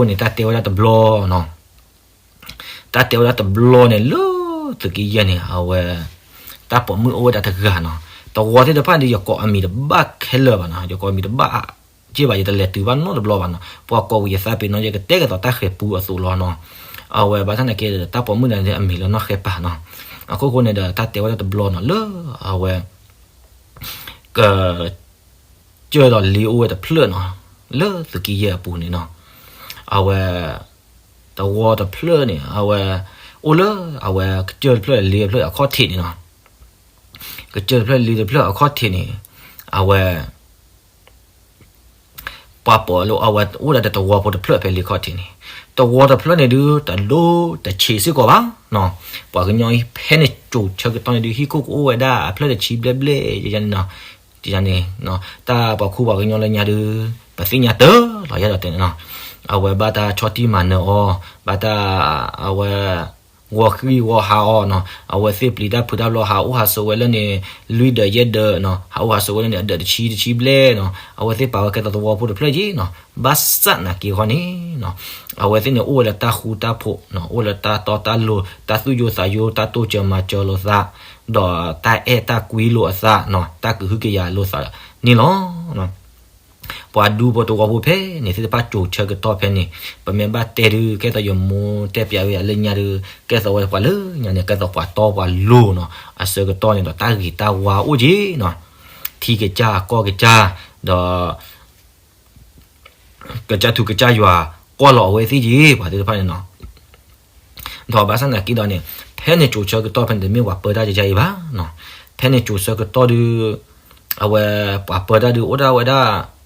အဃိန့ၣ် တၢ်တဲဝဲဒၣ်တဘျီနီၤ, တၢ်တဲဝဲဒၣ်တဘျီန့ၣ် လၢသုးက့ယဲၢ်န့ၣ် အဝဲ တၢ်ပိာ်မုၣ်အိၣ်ဝဲဒၣ်တဂၤနီၤ. တဝီသ့ၣ်တဖၣ်ဒီး ယကိးအမံၤတဘၣ်ခဲလၢာ်ဘၣ်နီၤ, ယကိးအမံၤတဘၣ်က့ၢ်ဘၣ်, ယတလဲၤတုၤဘၣ်နီတဘျီဘၣ်နီၤ. ပှၤကိးဝံၤယသးပ့ၤနီၣ် ယကတဲက့ၤသိးတၢ်ဃဲၤပူအသိးလီၤနီၤ. အဝဲဘၣ်ဆၣ်သနာ်က့ဒီး တၢ်ပိာ်မုၣ်န့ၣ်အမံၤလၢနီၢ်ဃဲပၤနီၤ. အခိၣ်ဃိန့ၣ်ဒီး တၢ်တဲဝဲဒၣ်တဘျီနီၤ လၢအဝဲ က ကၢၢ်ဒီးလ့အိၣ်ဝဲတဖျၢၣ်နီၤ, လၢသုးက့ယဲၢ်အပူၤန့ၣ်နီၤ. အဝဲ တဝီတဖျၢၣ်န့ၣ် အဝဲ အိၣ်လၢအဝဲကစၢၢ်တဖျၢၣ်လ့တဖျၢၣ်အခီၣ်ထံးန့ၣ်နီၤ. ကစၢၢ်တဖျၢၣ်လ့တဖျၢၣ်အခီၣ်ထံးန့ၣ် အဝဲ ပှၤပိာ်လၢအဝဲအိၣ်ဒီးတဝီဖိတဖျၢၣ်ဖဲလ့ခီၣ်ထံးန့ၣ်, တဝီတဖျၢၣ်န့ၣ်ဒုး တဒိၣ်တဆံးစ့ၢ်ကီးဘၣ်နီၤ. ပှၤကညီအံၤ ဖဲန့ၣ်စိၤဆၢကတီၢ်န့ၣ်ဒုး ဟံၣ်ခိၣ်ကအိၣ်ဝဲဒၣ်အဖျၢၣ်တဆံဘျဲၣ်ဘျဲၣ်န့ၣ်နီၤ. န့ၣ် တၢ်ပှၤခူပှၤကညီလၢညါဒုး ပသ့ၣ်ညါတၢ်လီၤယဲဒီးတဲန့ၣ်နီၤ. အဝဲဘၣ်တၢ်ဆီၣ်တံၢ်မၤနၢၤအီၤ, ဘၣ်တၢ် အဝဲ ဂီၤဃံဂီၤဟးအီၤနီၤ. အဝဲသ့ၣ်ပျံၤတၢ်ဖုးတၢ်ဘျီ ဟးအိၣ်ဟးဆိးဝဲလၢန့ၣ် လွံၢ်ဒၢးယဲၢ်ဒၢးနီၤ, ဟးအိၣ်ဟးဆိးဝဲလၢန့ၣ် အဒၢးတဆံတဆံဘျဲၣ်နီၤ. အဝဲသ့ၣ်ပာ်ဝဲကဲသိးတဝီဖိတဖျၢၣ်က့နီၤ. ဘၣ်ဆၣ်သနာ်က့ဃီန့ၣ်နီၤ, အဝဲသ့ၣ်န့ၣ်အိၣ်ဝဲလၢတၢ်ဃူတၢ်ဖိးနီၤ, အိၣ်လၢတၢ်တီတၢ်လိၤ, တၢ်သူၣ်ယိသးယိ, တၢ်တိစၢၤမၤစၢၤလိာ်သး, ဒီးတၢ်အဲၣ်တၢ်ကွံလိာ်အသးနီၤ, တၢ်ကဟုကယာ်လိာ်သးန့ၣ်လီၤ. ပှၤဒူဖိတဝီဖိဖဲန့ၣ်သ့ၣ်တဖၣ် စိၤဆၢကတီၢ်ဖဲန့ၣ် ပမ့ၢ်ဘၣ်တဲဒုး ကဲသိးယမိၢ်တဲပျးဝဲယၤလၢညါဒုး ကဲသိးဝဲပှၤလၢညါန့ၣ် ကဲသိးပှၤတီပှၤလိၤနီၤ. အဆၢကတီၢ်န့ၣ်ဒီး တၢ်ဂ့ၤတၢ်ဝါအိၣ်က့နီၤ, ထံကစၢ်ကီၢ်ကစၢ်, ဒီး ကစၢ်ထူကစၢ်ယွၤ ကွၢ်လီၤအဝဲသ့ၣ်က့ ပှၤသ့ၣ်တဖၣ်န့ၣ်နီၤ. ဒီးဘၣ်ဆၣ်သနာ်က့ဒီးန့ၣ် ဖဲန့ၣ်စိၤဆၢကတီၢ်ဖဲန့ၣ် တမ့ၢ်ပှၤပၢတၢ်ကယါအံၤဘၣ်နီၤ. ဖဲန့ၣ်စိၤဆၢကတီၢ်ဒုး အဝဲပှၤပၢတၢ်ဒုးအိၣ်ဒၣ်ဝဲဒၣ်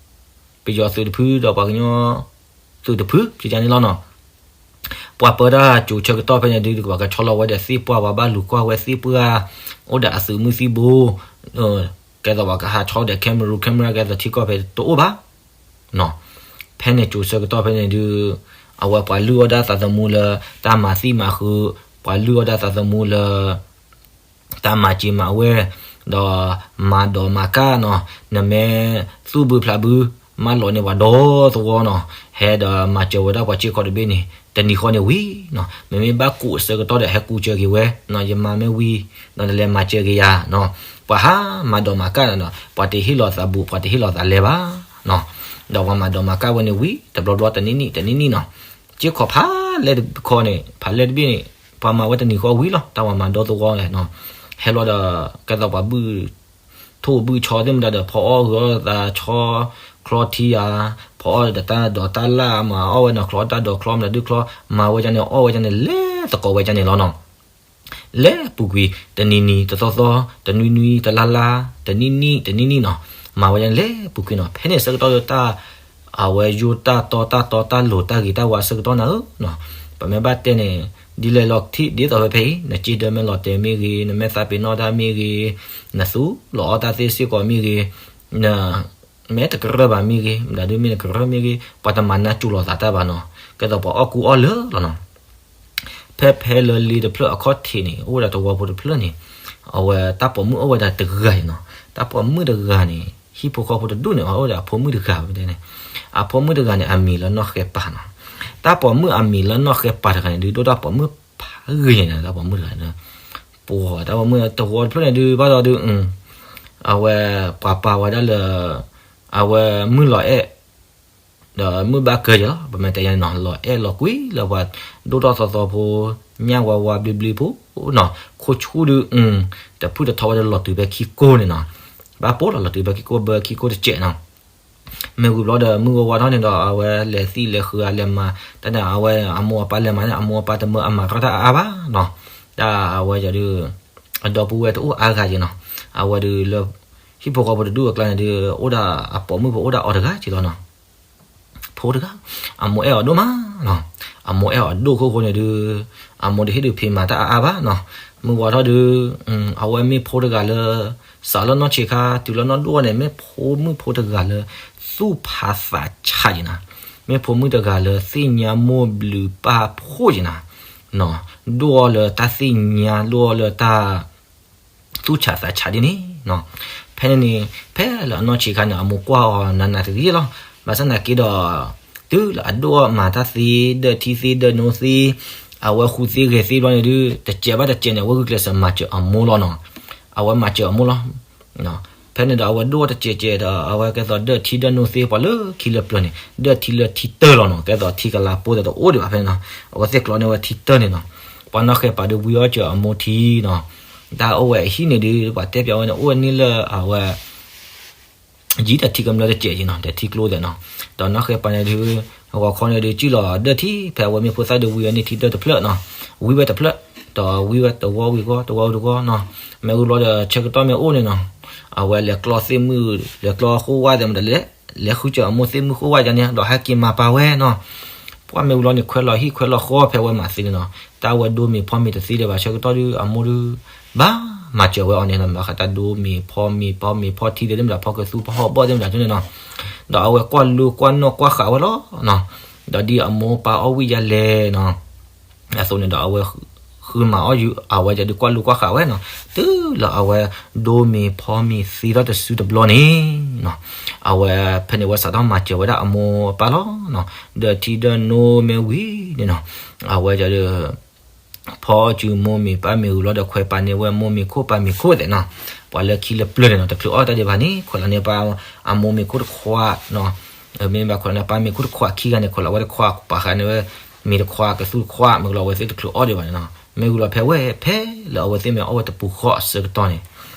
ပယီၤသုးတဖု ဒီးပှၤကညီသုးတဖု ကန့ၣ်လီၤနီၤ. ပှၤပၢတၢ်စိၤဆၢကတီၢ်ဖဲန့ၣ်ဒုး ပှၤကဆီလီၤဝဲဒီးသ့ၣ်ပှၢ် ပှၤဘၣ်လူၤကွၢ်ဝဲသ့ၣ်ပှၢ် အိၣ်ဒီးအသုးမုၢ်သံၣ်ဘိ, ကဲသိးပှၤကဟးဆီဒီး camera camera ကဲသိးထံကီၢ်ဖဲတအိၣ်ဘၣ်နီၤ. ဖဲန့ၣ်စိၤဆၢကတီၢ်ဖဲန့ၣ်ဒုး အဝဲပှၤလုၢ်အီၣ်ဒၣ်သးသမူလၢ တၢ်မၤသံမၤဃုာ်, ပှၤလုၢ်အီၣ်ဒၣ်သးသမူလၢ တၢ်မၤစၢၤမၤဝဲ, ဒီးမၤဒိးမၤကၢ်နီၤ, နမ့ၢ်သူၣ်ဘုဖျးဘု, မၢလီၤန့ၢ်ပှၤဒီသဝီနီၤ, ဟဲဒီးမၤစၢၤဝဲဒၣ်ပှၤစ့ၢ်ကီးတဘ့ၣ်န့ၣ် တနံၤဃီန့ၣ်ဝံၤနီၤ, မ့မ့ၢ်ဘၣ်ကူးအဆၢကတီၢ်ဒီး ဟဲကူးစၢၤက့ၤဝဲနီၤ, ယမါမ့ၢ်ဝံၤ ဒီးနလဲၤမၤစၢၤက့ၤယၤနီၤ, ပှၤဟးမၤဒိးမၤကၢ်နီၤ, ပှၤတဟ့ၣ်လီၤသးဘူး, ပှၤတဟ့ၣ်လီၤသးလဲဘၣ်နီၤ, ဒီးပှၤမၤဒိးမၤကၢ်ဝဲန့ၣ်ဝံၤ တဘျီဘျီတနံၣ်နံၣ် တနံၣ်နံၣ်နီၤ, စ့ၢ်ကီးဖးလဲၢ်တခီန့ၣ် ဖးလဲၢ်တဘ့ၣ်န့ၣ် ပှၤမၤဝဲတနံၤဃီဝံၤလီၤ, တၢ်ဝၤမၤဒီသဝီလဲၣ်နီၤ, ဟဲလီၤဒီး ကဲသိးပှၤဘုၣ်ထိၣ်ဘုၣ်ဆီသ့ၣ်မတၤဒီး ဖီအီၣ်ဂုာ်အီၣ်သးဆီချီထံဧါ, ဖီအီၣ်ဒီးတၢ်ဒိးတၢ်လၣ် မၤအီၣ်ဝဲနီၤ, ချီတၢ်ဒိးချီမတၤဒုချီ, မၤဝဲဒ်န့ၣ် အီၣ်ဝဲဒ်န့ၣ် လဲၤသကိးဝဲဒ်န့ၣ်လီၤနီၤ. လဲၤပူၤကွံာ် တနံၤနံၤတသီသီ, တနွံနွံတလါလါ, တနံၣ်နံၣ်တနံၣ်နံၣ်နီၤ, မၤဝဲဒ်န့ၣ်လဲၤပူၤကွံာ်နီၤ, ဖဲန့ၣ်ဆၢကတီၢ်တၢ် အဝဲယိၣ်တၢ်တီတၢ်တီတၢ်လိၤတၢ်ဂ့ၤတၢ်ဝါဆၢကတီၢ်နၤဧၢနီၤ, ပမ့ၢ်ဘၣ်တဲန့ၣ် ဒ်လဲၣ်လီၤထံၣ်ဒ်သိးဖဲဖဲအံၤ နစ့ဒၢမ့ၢ်လီၤတဲာ်မ့ၢ်ဂ့ၤ, နမ့ၢ်သးပ့ၤနီၣ်တၢ်မ့ၢ်ဂ့ၤ, နသူလီၤအီၣ်တၢ်သ့စ့ၢ်ကီးမ့ၢ်ဂ့ၤ, န မ့ၢ်တကရၢၢ်ဘၣ်မ့ၢ်ဂ့ၤ, မတၤဒုမ့ၢ်နကရၢၢ်မ့ၢ်ဂ့ၤ, ပှၤတမၤနၢ်စူၤလိာ်သးတၢ်ဘၣ်နီၤ, ကဲသိးပှၤအီၣ်ကူအီၣ်လၢာ်လီၤနီၤ. ဖဲဖဲလၢလ့တဖျၢၣ်အခီၣ်ထံးန့ၣ် အိၣ်ဝဲဒၣ်တဝီဖိတဖျၢၣ်န့ၣ်, အဝဲတၢ်ပိာ်မုၣ်အိၣ်ဝဲဒၣ်တဂၤအံၤနီၤ, တၢ်ပိာ်မုၣ်တဂၤန့ၣ် ဟံၣ်ဖိဃီဖိတဒူၣ်န့ၣ် အိၣ်ဝဲဒၣ်အဖိမုၣ်တဂၤဝဲန့ၣ်, အဖိမုၣ်တဂၤန့ၣ် အမံၤလၢနီၢ်ဃဲပၤနီၤ, တၢ်ပိာ်မုၣ်အမံၤလၢနီၢ်ဃဲပၤတဂၤန့ၣ် ဒုးဒိၣ်တၢ်ပိာ်မုၣ်ဖးဂ့ၤန့ၣ် တၢ်ပိာ်မုၣ်တဂၤန့ၣ် ပှၤတၢ်ပိာ်မုၣ်တဝီတဖျၢၣ်န့ၣ်ဒုး ဘၣ်ဒီးဒုး အဝဲပှၤပာ်ဝဲဒၣ်လၢ အဝဲမုၢ်လီၤအဲၣ် ဒီးမုၢ်ဘၣ်ကၢယဲလီၤ, ပမ့ၢ်တဲယါန့ၣ်နီၤ, လီၤအဲၣ်လီၤကွံလၢပှၤဒိၣ်ထီၣ်သီသီဖိ, ညၣ်ဝါဝါဘျံဘျံဖိနီၤ, ခိၣ်ဆူၣ်ဒုး တဖုၣ်တထီဝဲဒီးလီၤတုၤဖဲခံကိၢ်န့ၣ်နီၤ, ဘၣ်ပိာ်လီၤလီၤတုၤဖဲခံကိၢ် ဘၢခံကိၢ်တစဲးနီၤ, မ့ၢ်ဝံၤဘျီဒီး မုၢ်ဝါဝါထီၣ်န့ၣ်ဒီး အဝဲလဲၤသံလဲၤဃုာ်အလဲၤမၤ, တၢ်န့ၣ် အဝဲအမိၢ်အပၢ်လဲၤမၤန့ၣ် အမိၢ်အပၢ်တမၢအမၤထီၣ်တၢ်အါအါဘၣ်နီၤ, တၢ်အဝဲယၤဒုး အဒီပုၢ်ဝဲၢ်တအိၣ်အါဂၤက့ၤနီၤ, အဝဲဒုးလၢ ဟံၣ်ဖိဃီဖိတဒူၣ်အကျါန့ၣ်ဒုး အိၣ်ဒၣ်အပိာ်မုၣ်ဖိအိၣ်ဒၣ်အီၤတဂၤက့ၤလီၤနီၤ, ဖိတဂၤ, အမိၢ်အဲၣ်အီၤဒိၣ်မးနီၤ, အမိၢ်အဲၣ်အီၤဒိၣ်ခိၣ်ဃိန့ၣ်ဒုး အမိၢ်တဟ့ၣ်ဒုးဖံးမၤတၢ်အါအါဘၣ်နီၤ, မုၢ်ဝါထီၣ်ဒုး အဝဲမ့ၢ်ဖိတဂၤလၢ စးလၢနီၢ်ဆံးခါ တုၤလၢနီၢ်ဒိၣ်န့ၣ် မ့ၢ်ဖိမုၣ်ဖိတဂၤလၢ သူၣ်ဖးသးဆးက့ၤနၤ, မ့ၢ်ဖိမုၣ်တဂၤလၢသ့ၣ်ညါမိၢ်ဘျုးပၢ်ဖှိၣ်က့ၤနၤ, ဒိၣ်အီၤလၢတၢ်သ့ၣ်ညါ ဒိၣ်အီၤလၢတၢ် သူၣ်ဆးသးဆးဒ်န့ၣ်နီၤ, ဖဲန့ၣ်န့ၣ် ဖဲလၢအနီၢ်ဆံးခါန့ၣ် အမိၢ်ကွၢ်အီၤနးနးတဂ့ၤလီၤ, ဘၣ်ဆၣ်သနာ်က့ဒီး တုၤလၢအဒိၣ်အီၣ်မၤတၢ်သ့, ဒၢၣ်ထံသ့ဒၢၣ်နိသ့, အဝဲဃုသ့ဂဲၤသ့ဘျီန့ၣ်ဒုး တစဲးဘၣ်တစဲးန့ၣ် အဝဲဂုာ်ကျဲးစၢးမၤစၢၤအမိၢ်လီၤနီၤ. အဝဲမၤစၢၤအမိၢ်လီၤ. ဖဲန့ၣ်ဒီးအဝဲဒိၣ်တစဲးစဲးဒီး အဝဲကဲသိးဒၢၣ်ထံဒၢၣ်နိသ့ ပှၤလၢခံလၢပျၢၤန့ၣ် ဒၢၣ်ထံလၢထံတၢၢ်လီၤနီၤ. ကဲသိးထံကလၤပိဒီးတအိၣ်ဒံးဘၣ်ဖဲန့ၣ်နီၤ. အဝဲသ့ၣ်ကျီန့ၢ်ဝဲထံတၢၢ်န့ၣ်နီၤ. ပှၤနီၣ်ဃဲပၤဒုးဝံအီၣ်စၢၤအမိၢ်ထံနီၤ. တၢ်အိၣ်ဝဲအဟံၣ်န့ၣ်ဒုး ပှၤတဲပၠးဝဲန့ၣ် အိၣ်ဝဲန့ၣ်လၢအဝဲ ယံၤဒီးထံကမျၢၢ်တစဲးက့နီၤ, ဒီးထံကျိသဲးနီၤ. ဒီးနီၣ်ဃဲပၤန့ၣ်ဒုး ဂီၤခီန့ၣ်ဒုး စံၣ်လီၤဒၢၣ်ထံ ဖဲအဝဲမ့ၢ်ဖိသၣ်ဒုးဝံဝဲန့ၣ်ထံတၢၢ်တဖျၢၣ်နီၤ. ဝံဝဲတဖျၢၣ်, ဒီးဝံဝဲတဝီဝံၤတဝီ, တဝီဝံၤတဝီနီၤ. မ့ၢ်ဝံၤဘျီဒီးဆၢကတီၢ်မ့ၢ်အိၣ်န့ၣ်နီၤ, အဝဲလဲၤကျီသ့ၣ်မုၣ် လဲၤကျီဃိၣ်ဝါသဲးမတၤလဲၣ်, လဲၤဃုစၢၤအမိၢ်သ့ၣ်မုၣ်ဃိၣ်ဝါယါန့ၣ် ဒီးဟဲက့ၤမၤပာ်ဝဲနီၤ. ပှၢ်မ့ၢ်ဝံၤလီၤန့ၣ် ခွဲးလီၤဟံၣ်ခွဲးလီၤဃီဖဲဝဲမၤသ့န့ၣ်နီၤ. တၢ်ဝဲဒိမ့ၤဖီမ့ၤတသ့ဒံးဘၣ် ဆၢကတီၢ်ဒုး အမိၢ်ဒုး ဘၣ်မၤစၢၤဝဲအီၤန့ၣ်နီၤ. ဘၣ်ဃးတၢ်ဒိမ့ၤဖီမ့ၤ ဖီမ့ၤဖီထံသ့ၣ်မတၤ ဖီကသူဖီဟီၣ်ဘီၣ်သ့ၣ်မတၤန့ၣ်နီၤ. ဒီးအဝဲကွၢ်လိကွၢ်နီၣ်ကွၢ်ဃာ်ဝဲလီၤနီၤ. ဒီးဒ်အမိၢ်ပာ်အီၣ်ဝံၣ်ယါလဲၣ်နီၤ အသိးန့ၣ်ဒီးအဝဲ ဃုမၤအီၣ်ယူၤ အဝဲဒုးကွၢ်လိကွၢ်ဃာ်ဝဲနီၤ. တုၤလၢအဝဲဒိမ့ၤဖီမ့ၤသ့ထီၣ်တစုတဘျီန့ၣ်နီၤ, အဝဲဖဲန့ၣ်ဝဲစးထီၣ်မၤစၢၤဝဲဒၣ်အမိၢ်အပၢ်လီၤနီၤ. ဒီးထံဒီးနိမ့ၢ်ဝံၤန့ၣ်နီၤ, အဝဲဒုး ဖီစုမိၢ်မ့ၤပၢ်မ့ၤဝံၤလီၤဒီး ခွဲးပာ်န့ၢ်ဝဲမိၢ်မ့ၤခိၣ်ပၢ်မ့ၤခိၣ်သဲးနီၤ. ပှၤလၢခံလၢပျၢၤန့ၣ်နီၤ တချုးအီၣ်တၢ်ဒံးဘၣ်န့ၣ် ခွဲးလီၤန့ၢ်ပၢ်အမိၢ်မ့ၤခိၣ်တခွးနီၤ. မ့ၢ်ဘၣ်ခွဲးလီၤန့ၢ်ပၢ်မ့ၤခိၣ်တခွးခံဂၤန့ၣ် ခွဲးလီၤဝဲတခွး ပာ်ဃာ်န့ၢ်ဝဲ မ့ၤတခွး ကသူတခွး မ့ၢ်ကလီၤဝဲသ့ၣ်တချုးအီၣ်ဒံးဘၣ်န့ၣ်နီၤ. မ့ၢ်ဝံၤလီၤဖဲဝဲဖဲလၢအဝဲသ့ၣ်မ့ၢ်အီၣ်ဝဲတပူၤဃီအဆၢကတီၢ်န့ၣ်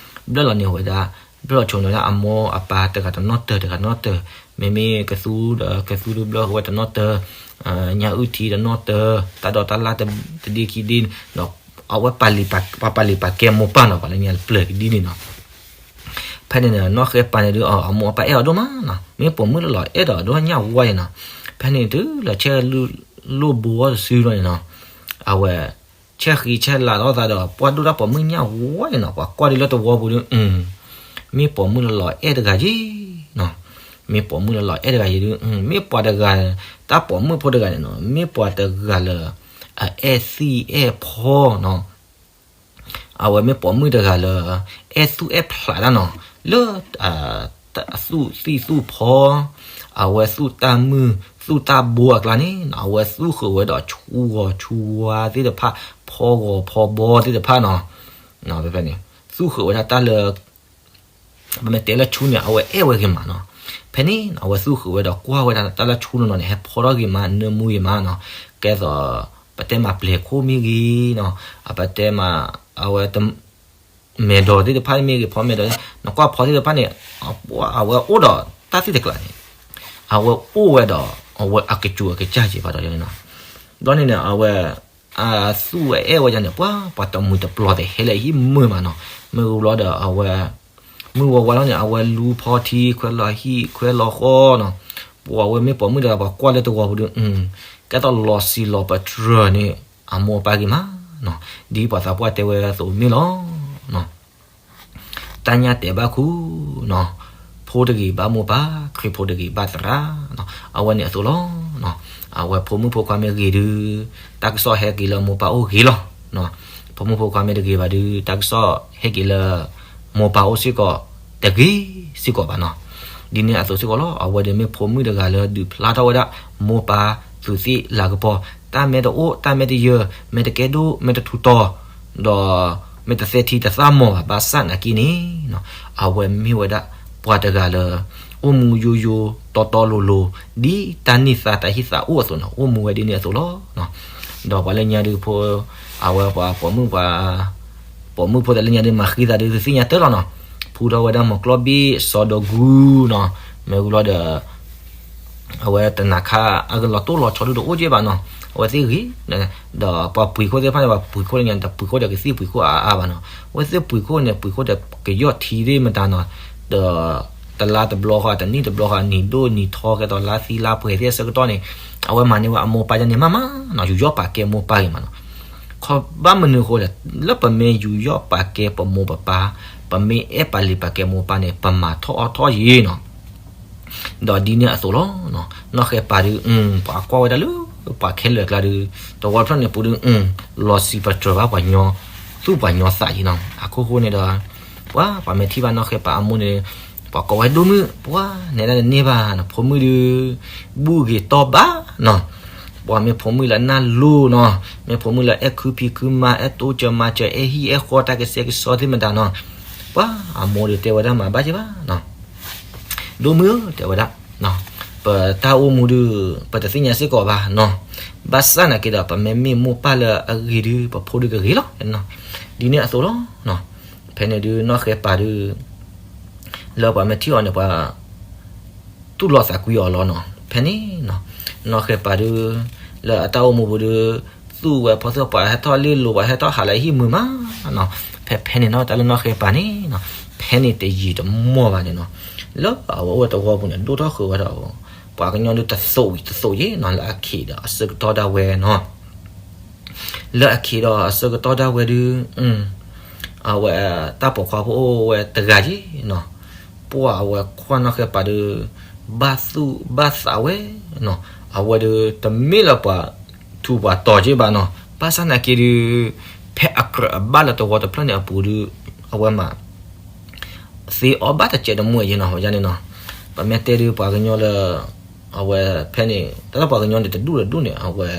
ဘျၢၣ်လီၤန့ၢ်ဝဲဒၣ် ဘျၢၣ်လီၤဆိန့ၢ်ဝဲဒၣ်အမိၢ်အပၢ်တဂၤတနီၣ်တၢၤ တဂၤတနီၣ်တၢၤ, မ့မ့ၢ်ကသူဒီး ကသူဒုးဘျၢၣ်ဝဲတနီၣ်တၢၤ, ညၣ်အုၣ်ထံတနီၣ်တၢၤ, တၢ်ဒိးတၢ်လၢ်တဒ့ခံဒ့, ဒီးအဝဲပာ်လံာ်ပာ်ကဲမိၢ်ပၢ်နီၤ ပှၤလၢညါပျၢၤကဒ်န့ၣ်နီၤ. ဖဲန့ၣ်န့ၣ် နီၢ်ဃဲပၤန့ၣ်ဒုး အမိၢ်အပၢ်အဲၣ်အီၤဒိၣ်မးနီၤ, မ့ၢ်ပိာ်မုၣ်လၢလီၤအဲၣ်ဒီးဒိၣ်ညၣ်ဝါအံၤနီၤ. ဖဲန့ၣ်တုၤလၢဆဲးလိၣ်ဘိအီၤတစုလီၤန့ၣ်နီၤ, အဝဲ ဆဲးဃံဆဲးလၤထီၣ်သးဒီး ပှၤဒိၣ်တၢ်ပိာ်မုၣ်ညၣ်ဝါန့ၣ်နီၤ, ပှၤကွၢ်ဒုးလၢတဝီပူၤဒုး မ့ၢ်ပိာ်မုၣ်လၢလီၤအဲၣ်တဂၤယံၤနီၤ, မ့ၢ်ပိာ်မုၣ်လၢလီၤအဲၣ်တဂၤယံၤဒုး မ့ၢ်ပှၤတဂၤ တၢ်ပိာ်မုၣ်ဖိတဂၤန့ၣ်နီၤ မ့ၢ်ပှၤတဂၤလၢ အအဲၣ်သံၣ်အဲၣ်ဖီနီၤ. အဝဲမ့ၢ်ပိာ်မုၣ်တဂၤလၢ အဲၣ်သူၣ်အဲၣ်ဖျးတၢ်နီၤ, လၢ သူၣ်သံၣ်သူၣ်ဖီ, အဝဲသူၣ်တၢ်မုၢ်သူၣ်တၢ်ဘိအကျါန့ၣ် အဝဲသူၣ်ဃုာ်ဝဲဒီးဆူဂီၤဆူဝါသ့ၣ်တဖၣ်, ဖီဂီၤဖီဘီသ့ၣ်တဖၣ်နီၤ. ဖဲန့ၣ် သူၣ်ဃုာ်ဝဲဒၣ်တၢ်လၢ ပမ့ၢ်တဲလၢဆူန့ၣ် အဝဲအဲၣ်ဝဲဂ့ၤမးနီၤ. ဖဲန့ၣ် အဝဲသူၣ်ဃုာ်ဝဲဒီးကွၢ်ဝဲဒၣ်တၢ်လၢဆူနီၤနီၤန့ၣ် ဟဲဖီထီၣ်ဂ့ၤမး နၢမူဂ့ၤမးနီၤ. ကဲသိး ပတဲမးပျဲၤခိၣ်မ့ၢ်ဂ့ၤနီၤ, ပတဲမး အဝဲ မဲာ်ဒိးသ့ၣ်တဖၣ်မ့ၢ်ဂ့ၤ ဖီမဲာ်ဒိး နကွၢ်ဖီသ့ၣ်တဖၣ်န့ၣ် အဝဲအိၣ်ဒီးတၢ်သ့ၣ်တကျါန့ၣ် အဝဲအိၣ်ဝဲဒီး အဝဲအကစူၤအကစၢ်က့ၤဖးဒီးန့ၣ်နီၤ. ဘျီန့ၣ်န့ၣ် အဝဲ အသူၣ်ဝဲအဲၣ်ဝဲဒၣ်န့ၣ် ပှၤပှၤတမှံၤတပျီၤသ့ၣ်ဟဲလၢဟံၣ်မုာ်မးနီၤ. မ့ၢ်ဝံၤဘျီဒီးအဝဲ မုၢ်ဝဲဝါလီၤန့ၣ် အဝဲလူဖီထံခွဲးလီၤဟံၣ်ခွဲးလီၤဃီနီၤ. ပှၤဝဲမ့ၢ်ပိာ်မုၣ်တဂၤ ပှၤကွၢ်လၢတဝီပူၤဒုး ကဲသိးလီၤစံၣ်လီၤပတြၢၤန့ၣ် အမိၢ်အပၢ်ဂ့ၤမးနီၤ. ဒ်ပှၤသးပှၢ်တဲဝဲအသိးမ့ၢ်လီၤ. တၢ်ညၣ်တဲဘၣ်ခူနီၤ, ဖိတဂ့ၤဘၣ်မိၢ်ပၢ်, ခရံာ်ဖိတဂ့ၤဘၣ်သရၣ်နီၤ. အဝဲန့ၣ်အသိးလီၤ. အဝဲဖိမုၣ်ဖိခွါမ့ၢ်ဂ့ၤဒုး တၢ်ကစီၣ်ဟဲက့ၤလၢမိၢ်ပၢ်အိၣ်ဂ့ၤလီၤ. ဖိမုၣ်ဖိခွါမ့ၢ်တဂ့ၤဘၣ်ဒုး တၢ်ကစီၣ်ဟဲက့ၤလၢ မိၢ်ပၢ်အိၣ်စ့ၢ်ကီး တဂ့ၤစ့ၢ်ကီးဘၣ်နီၤ. ဒ်န့ၣ်အသိးစ့ၢ်ကီးလီၤ. အဝဲဒၣ်မ့ၢ်ဖိမုၣ်တဂၤလၢဒုးဖျါထီၣ်ဝဲဒၣ် မိၢ်ပၢ်သူးသ့ၣ်လၤကပီၤ, တၢ်မဲတအိၣ် တၢ်မဲတယၢၤ မဲတကဲဒိၣ် မဲတထူးတီၤ ဒီး မ့ၢ်တသဲထံတသၣ်မီၤဘၣ် ဘၣ်ဆၣ်နာ်က့န့ၣ် အဝဲမ့ၢ်ဝဲဒၣ် ပှၤတဂၤလၢ အိၣ်မူယိယိ တီတီလိၤလိၤ ဒ်တၢ်န့ၢ်သါတၢ်ဟ့ၣ်သါအိၣ်အသိးန့ၣ် အိၣ်မူဝဲဒ်န့ၣ်အသိးလီၤ. ဒီးပှၤလၢညါဒုးဖိ အဝဲပှၤပိာ်မုၣ်ပှၤ ပိာ်မုၣ်ဖိသ့ၣ်လၢညါဒုးမၤဃံသးဒုးသ့ၣ်ညါတၢ်လီၤနီၤ. ဖူထီၣ်ဝဲဒၣ်မီၤကျီၢ်ဘ့ၣ် စီၤဒီးဂူနီၤ. မ့ၢ်ဝံၤလီၤဒီး အဝဲတနၤခါ အကလီၤတိၢ်လီၤဆီဒုးတအိၣ်က့ဘၣ်နီၤ. အဝဲသ့ၣ်ဂ့ၤ ဒီးပှၤပှ့ၤခိၣ်သ့ၣ်တဖၣ်န့ၣ် ပှၤပှ့ၤခိၣ်လၢညါ တပှ့ၤခိၣ်ဒီးကသံၣ်ပှ့ၤခိၣ်အါအါဘၣ်နီၤ. အဝဲသ့ၣ်ပှ့ၤခိၣ်န့ၣ် ပှ့ၤခိၣ်ဒီးကယီၢ်ထံသ့ၣ်မတၤနီၤ. ဒီးတလါတဘျီဃီ တနံၣ်တဘျီဃီ နံၤဒိၣ်နံၤထီ ကဲသိးလါသံလါပှဲၤသ့ၣ်အဆၢကတီၢ်န့ၣ် အဝဲမၤန့ၢ်ဝဲအမိၢ်ပၢ်ဒ်န့ၣ်မးမးနီၤ. ယူးယီၣ်ပာ်ကဲမိၢ်ပၢ်ဂ့ၤမးနီၤ. ခီဘၣ်မနုၤအဃိလဲၣ်, လၢပမ့ၢ်ယူးယီၣ်ပာ်ကဲပမိၢ်ပပၢ်, ပမ့ၢ်အဲၣ်ပာ်လံၤပာ်ကဲမိၢ်ပၢ်န့ၣ် ပမၤထီၣ်အီၣ်ထီၣ်ယံၤနီၤ. ဒီးဒ်န့ၣ်အသိးလီၤ. နီၢ်ဃဲပၤဒုး ပှၤကွၢ်ဝဲဒၣ်လၢ ပှၤခဲလၢာ်အကျါဒုး တဝီဖျၢၣ်န့ၣ်ပူၤဒုး လီၤစံးပတြၢၤဘၣ်ပှၤညီ သူၣ်ပှၤညီသးယံၤနီၤ. အခိၣ်ဃိန့ၣ်ဒီး ပှၤ ပှၤမ့ၢ်ထံၣ်ဘၣ်နီၢ်ဃဲပၤအမိၢ်န့ၣ် ပှၤကိးဝဲဒိၣ်မုၣ်, ပှၤနဲဒၣ်တန့ၢ်ဘၣ်နီၤ, ဖိမုၣ်ဒုး ဘူၣ်ဂ့ၤတီၢ်ဘၣ်နီၤ, ပှၤမ့ၢ်ဖိမုၣ်လၢနၢ်လိၤနီၤ, မ့ၢ်ဖိမုၣ်လၢအဲၣ်ခုဖံးခုမၤ အဲၣ်တိစၢၤမၤစၢၤ အဲၣ်ဟံၣ်အဲၣ်ဃီတၢ်ကဆှဲကဆှီသ့ၣ်မတၤနီၤ, ပှၤအမိၢ်ဒုးတဲဝဲဒၣ်မၤဘၣ်က့ၤဘၣ်နီၤ, ဒိၣ်မုၣ်ဧၢ တဲဝဲဒၣ်, ပတၢ်အိၣ်မူဒုး ပတသ့ၣ်ညါစ့ၢ်ကီးဘၣ်နီၤ, ဘၣ်ဆၣ်နာ်က့ဒီး ပမ့မ့ၢ်မိၢ်ပၢ်လၢအဂ့ၤဒုး ပဖိဒုးကဂ့ၤလီၤ, ဒ်န့ၣ်အသိးလီၤ. ဖဲန့ၣ်ဒုးနီၢ်ဃဲပၤဒုး လၢပှၤမ့ၢ်ထံၣ်အီၤန့ၣ် ပှၤ တူၢ်လိာ်သးကွံအီၤလီၤနီၤ, ဖဲန့ၣ်နီၤ, နီၢ်ဃဲပၤဒုး လၢအတၢ်အိၣ်မူပူၤဒုး သူၣ်ဝဲဖီသၣ် ပှၤဟဲထီၣ်လ့လိၤ ပှၤဟဲထီၣ်ဟးလၢအဟံၣ်မုာ်မးနီၤ, ဖဲဖဲန့ၣ်နီၤ တၢ်လၢနီၢ်ဃဲပၤန့ၣ်နီၤ, ဖဲန့ၣ်တယံာ်တမီၢ်ဘၣ်န့ၣ်နီၤ, လၢအဝဲအိၣ်ဝဲတဝီပူၤန့ၣ် ဒိၣ်ထီၣ်ဃုာ်ဝဲဒၣ် ပှၤကညီဒုးတသိးဝံၤတသိးယ့ၤနီၤ, လၢအခ့ဒီးအဆၢကတီၢ်ဒၣ်ဝဲနီၤ လၢအခ့ဒီးအဆၢကတီၢ်ဒၣ်ဝဲဒုး အဝဲတၢ်ပိာ်ခွါဖိအိၣ်ဝဲတဂၤယ့ၤနီၤ, ပှၤအဝဲခွါနီၢ်ဃဲပၤဒုး ဘၣ်သူၣ်ဘၣ်သးဝဲနီၤ, အဝဲဒုးတမ့ၢ်လၢပှၤထူးပှၤတီၤက့ၤဘၣ်နီၤ, ဘၣ်ဆၣ်နာ်က့ဒုး ဖဲအကြၢးအဘၣ်လၢတဝီတဖျၢၣ်န့ၣ်အပူၤဒုး အဝဲမၤ သ့အီၣ်ဘၣ်တစဲးတမှဲာ်ယ့ၤနီၤ, ဝဲန့ၣ်နီၤ, ပမ့ၢ်တဲဒုးပှၤကညီလၢ အဝဲဖဲန့ၣ် တၢ်လၢပှၤကညီန့ၣ်တဒူၣ်တဒူၣ်န့ၣ် အဝဲ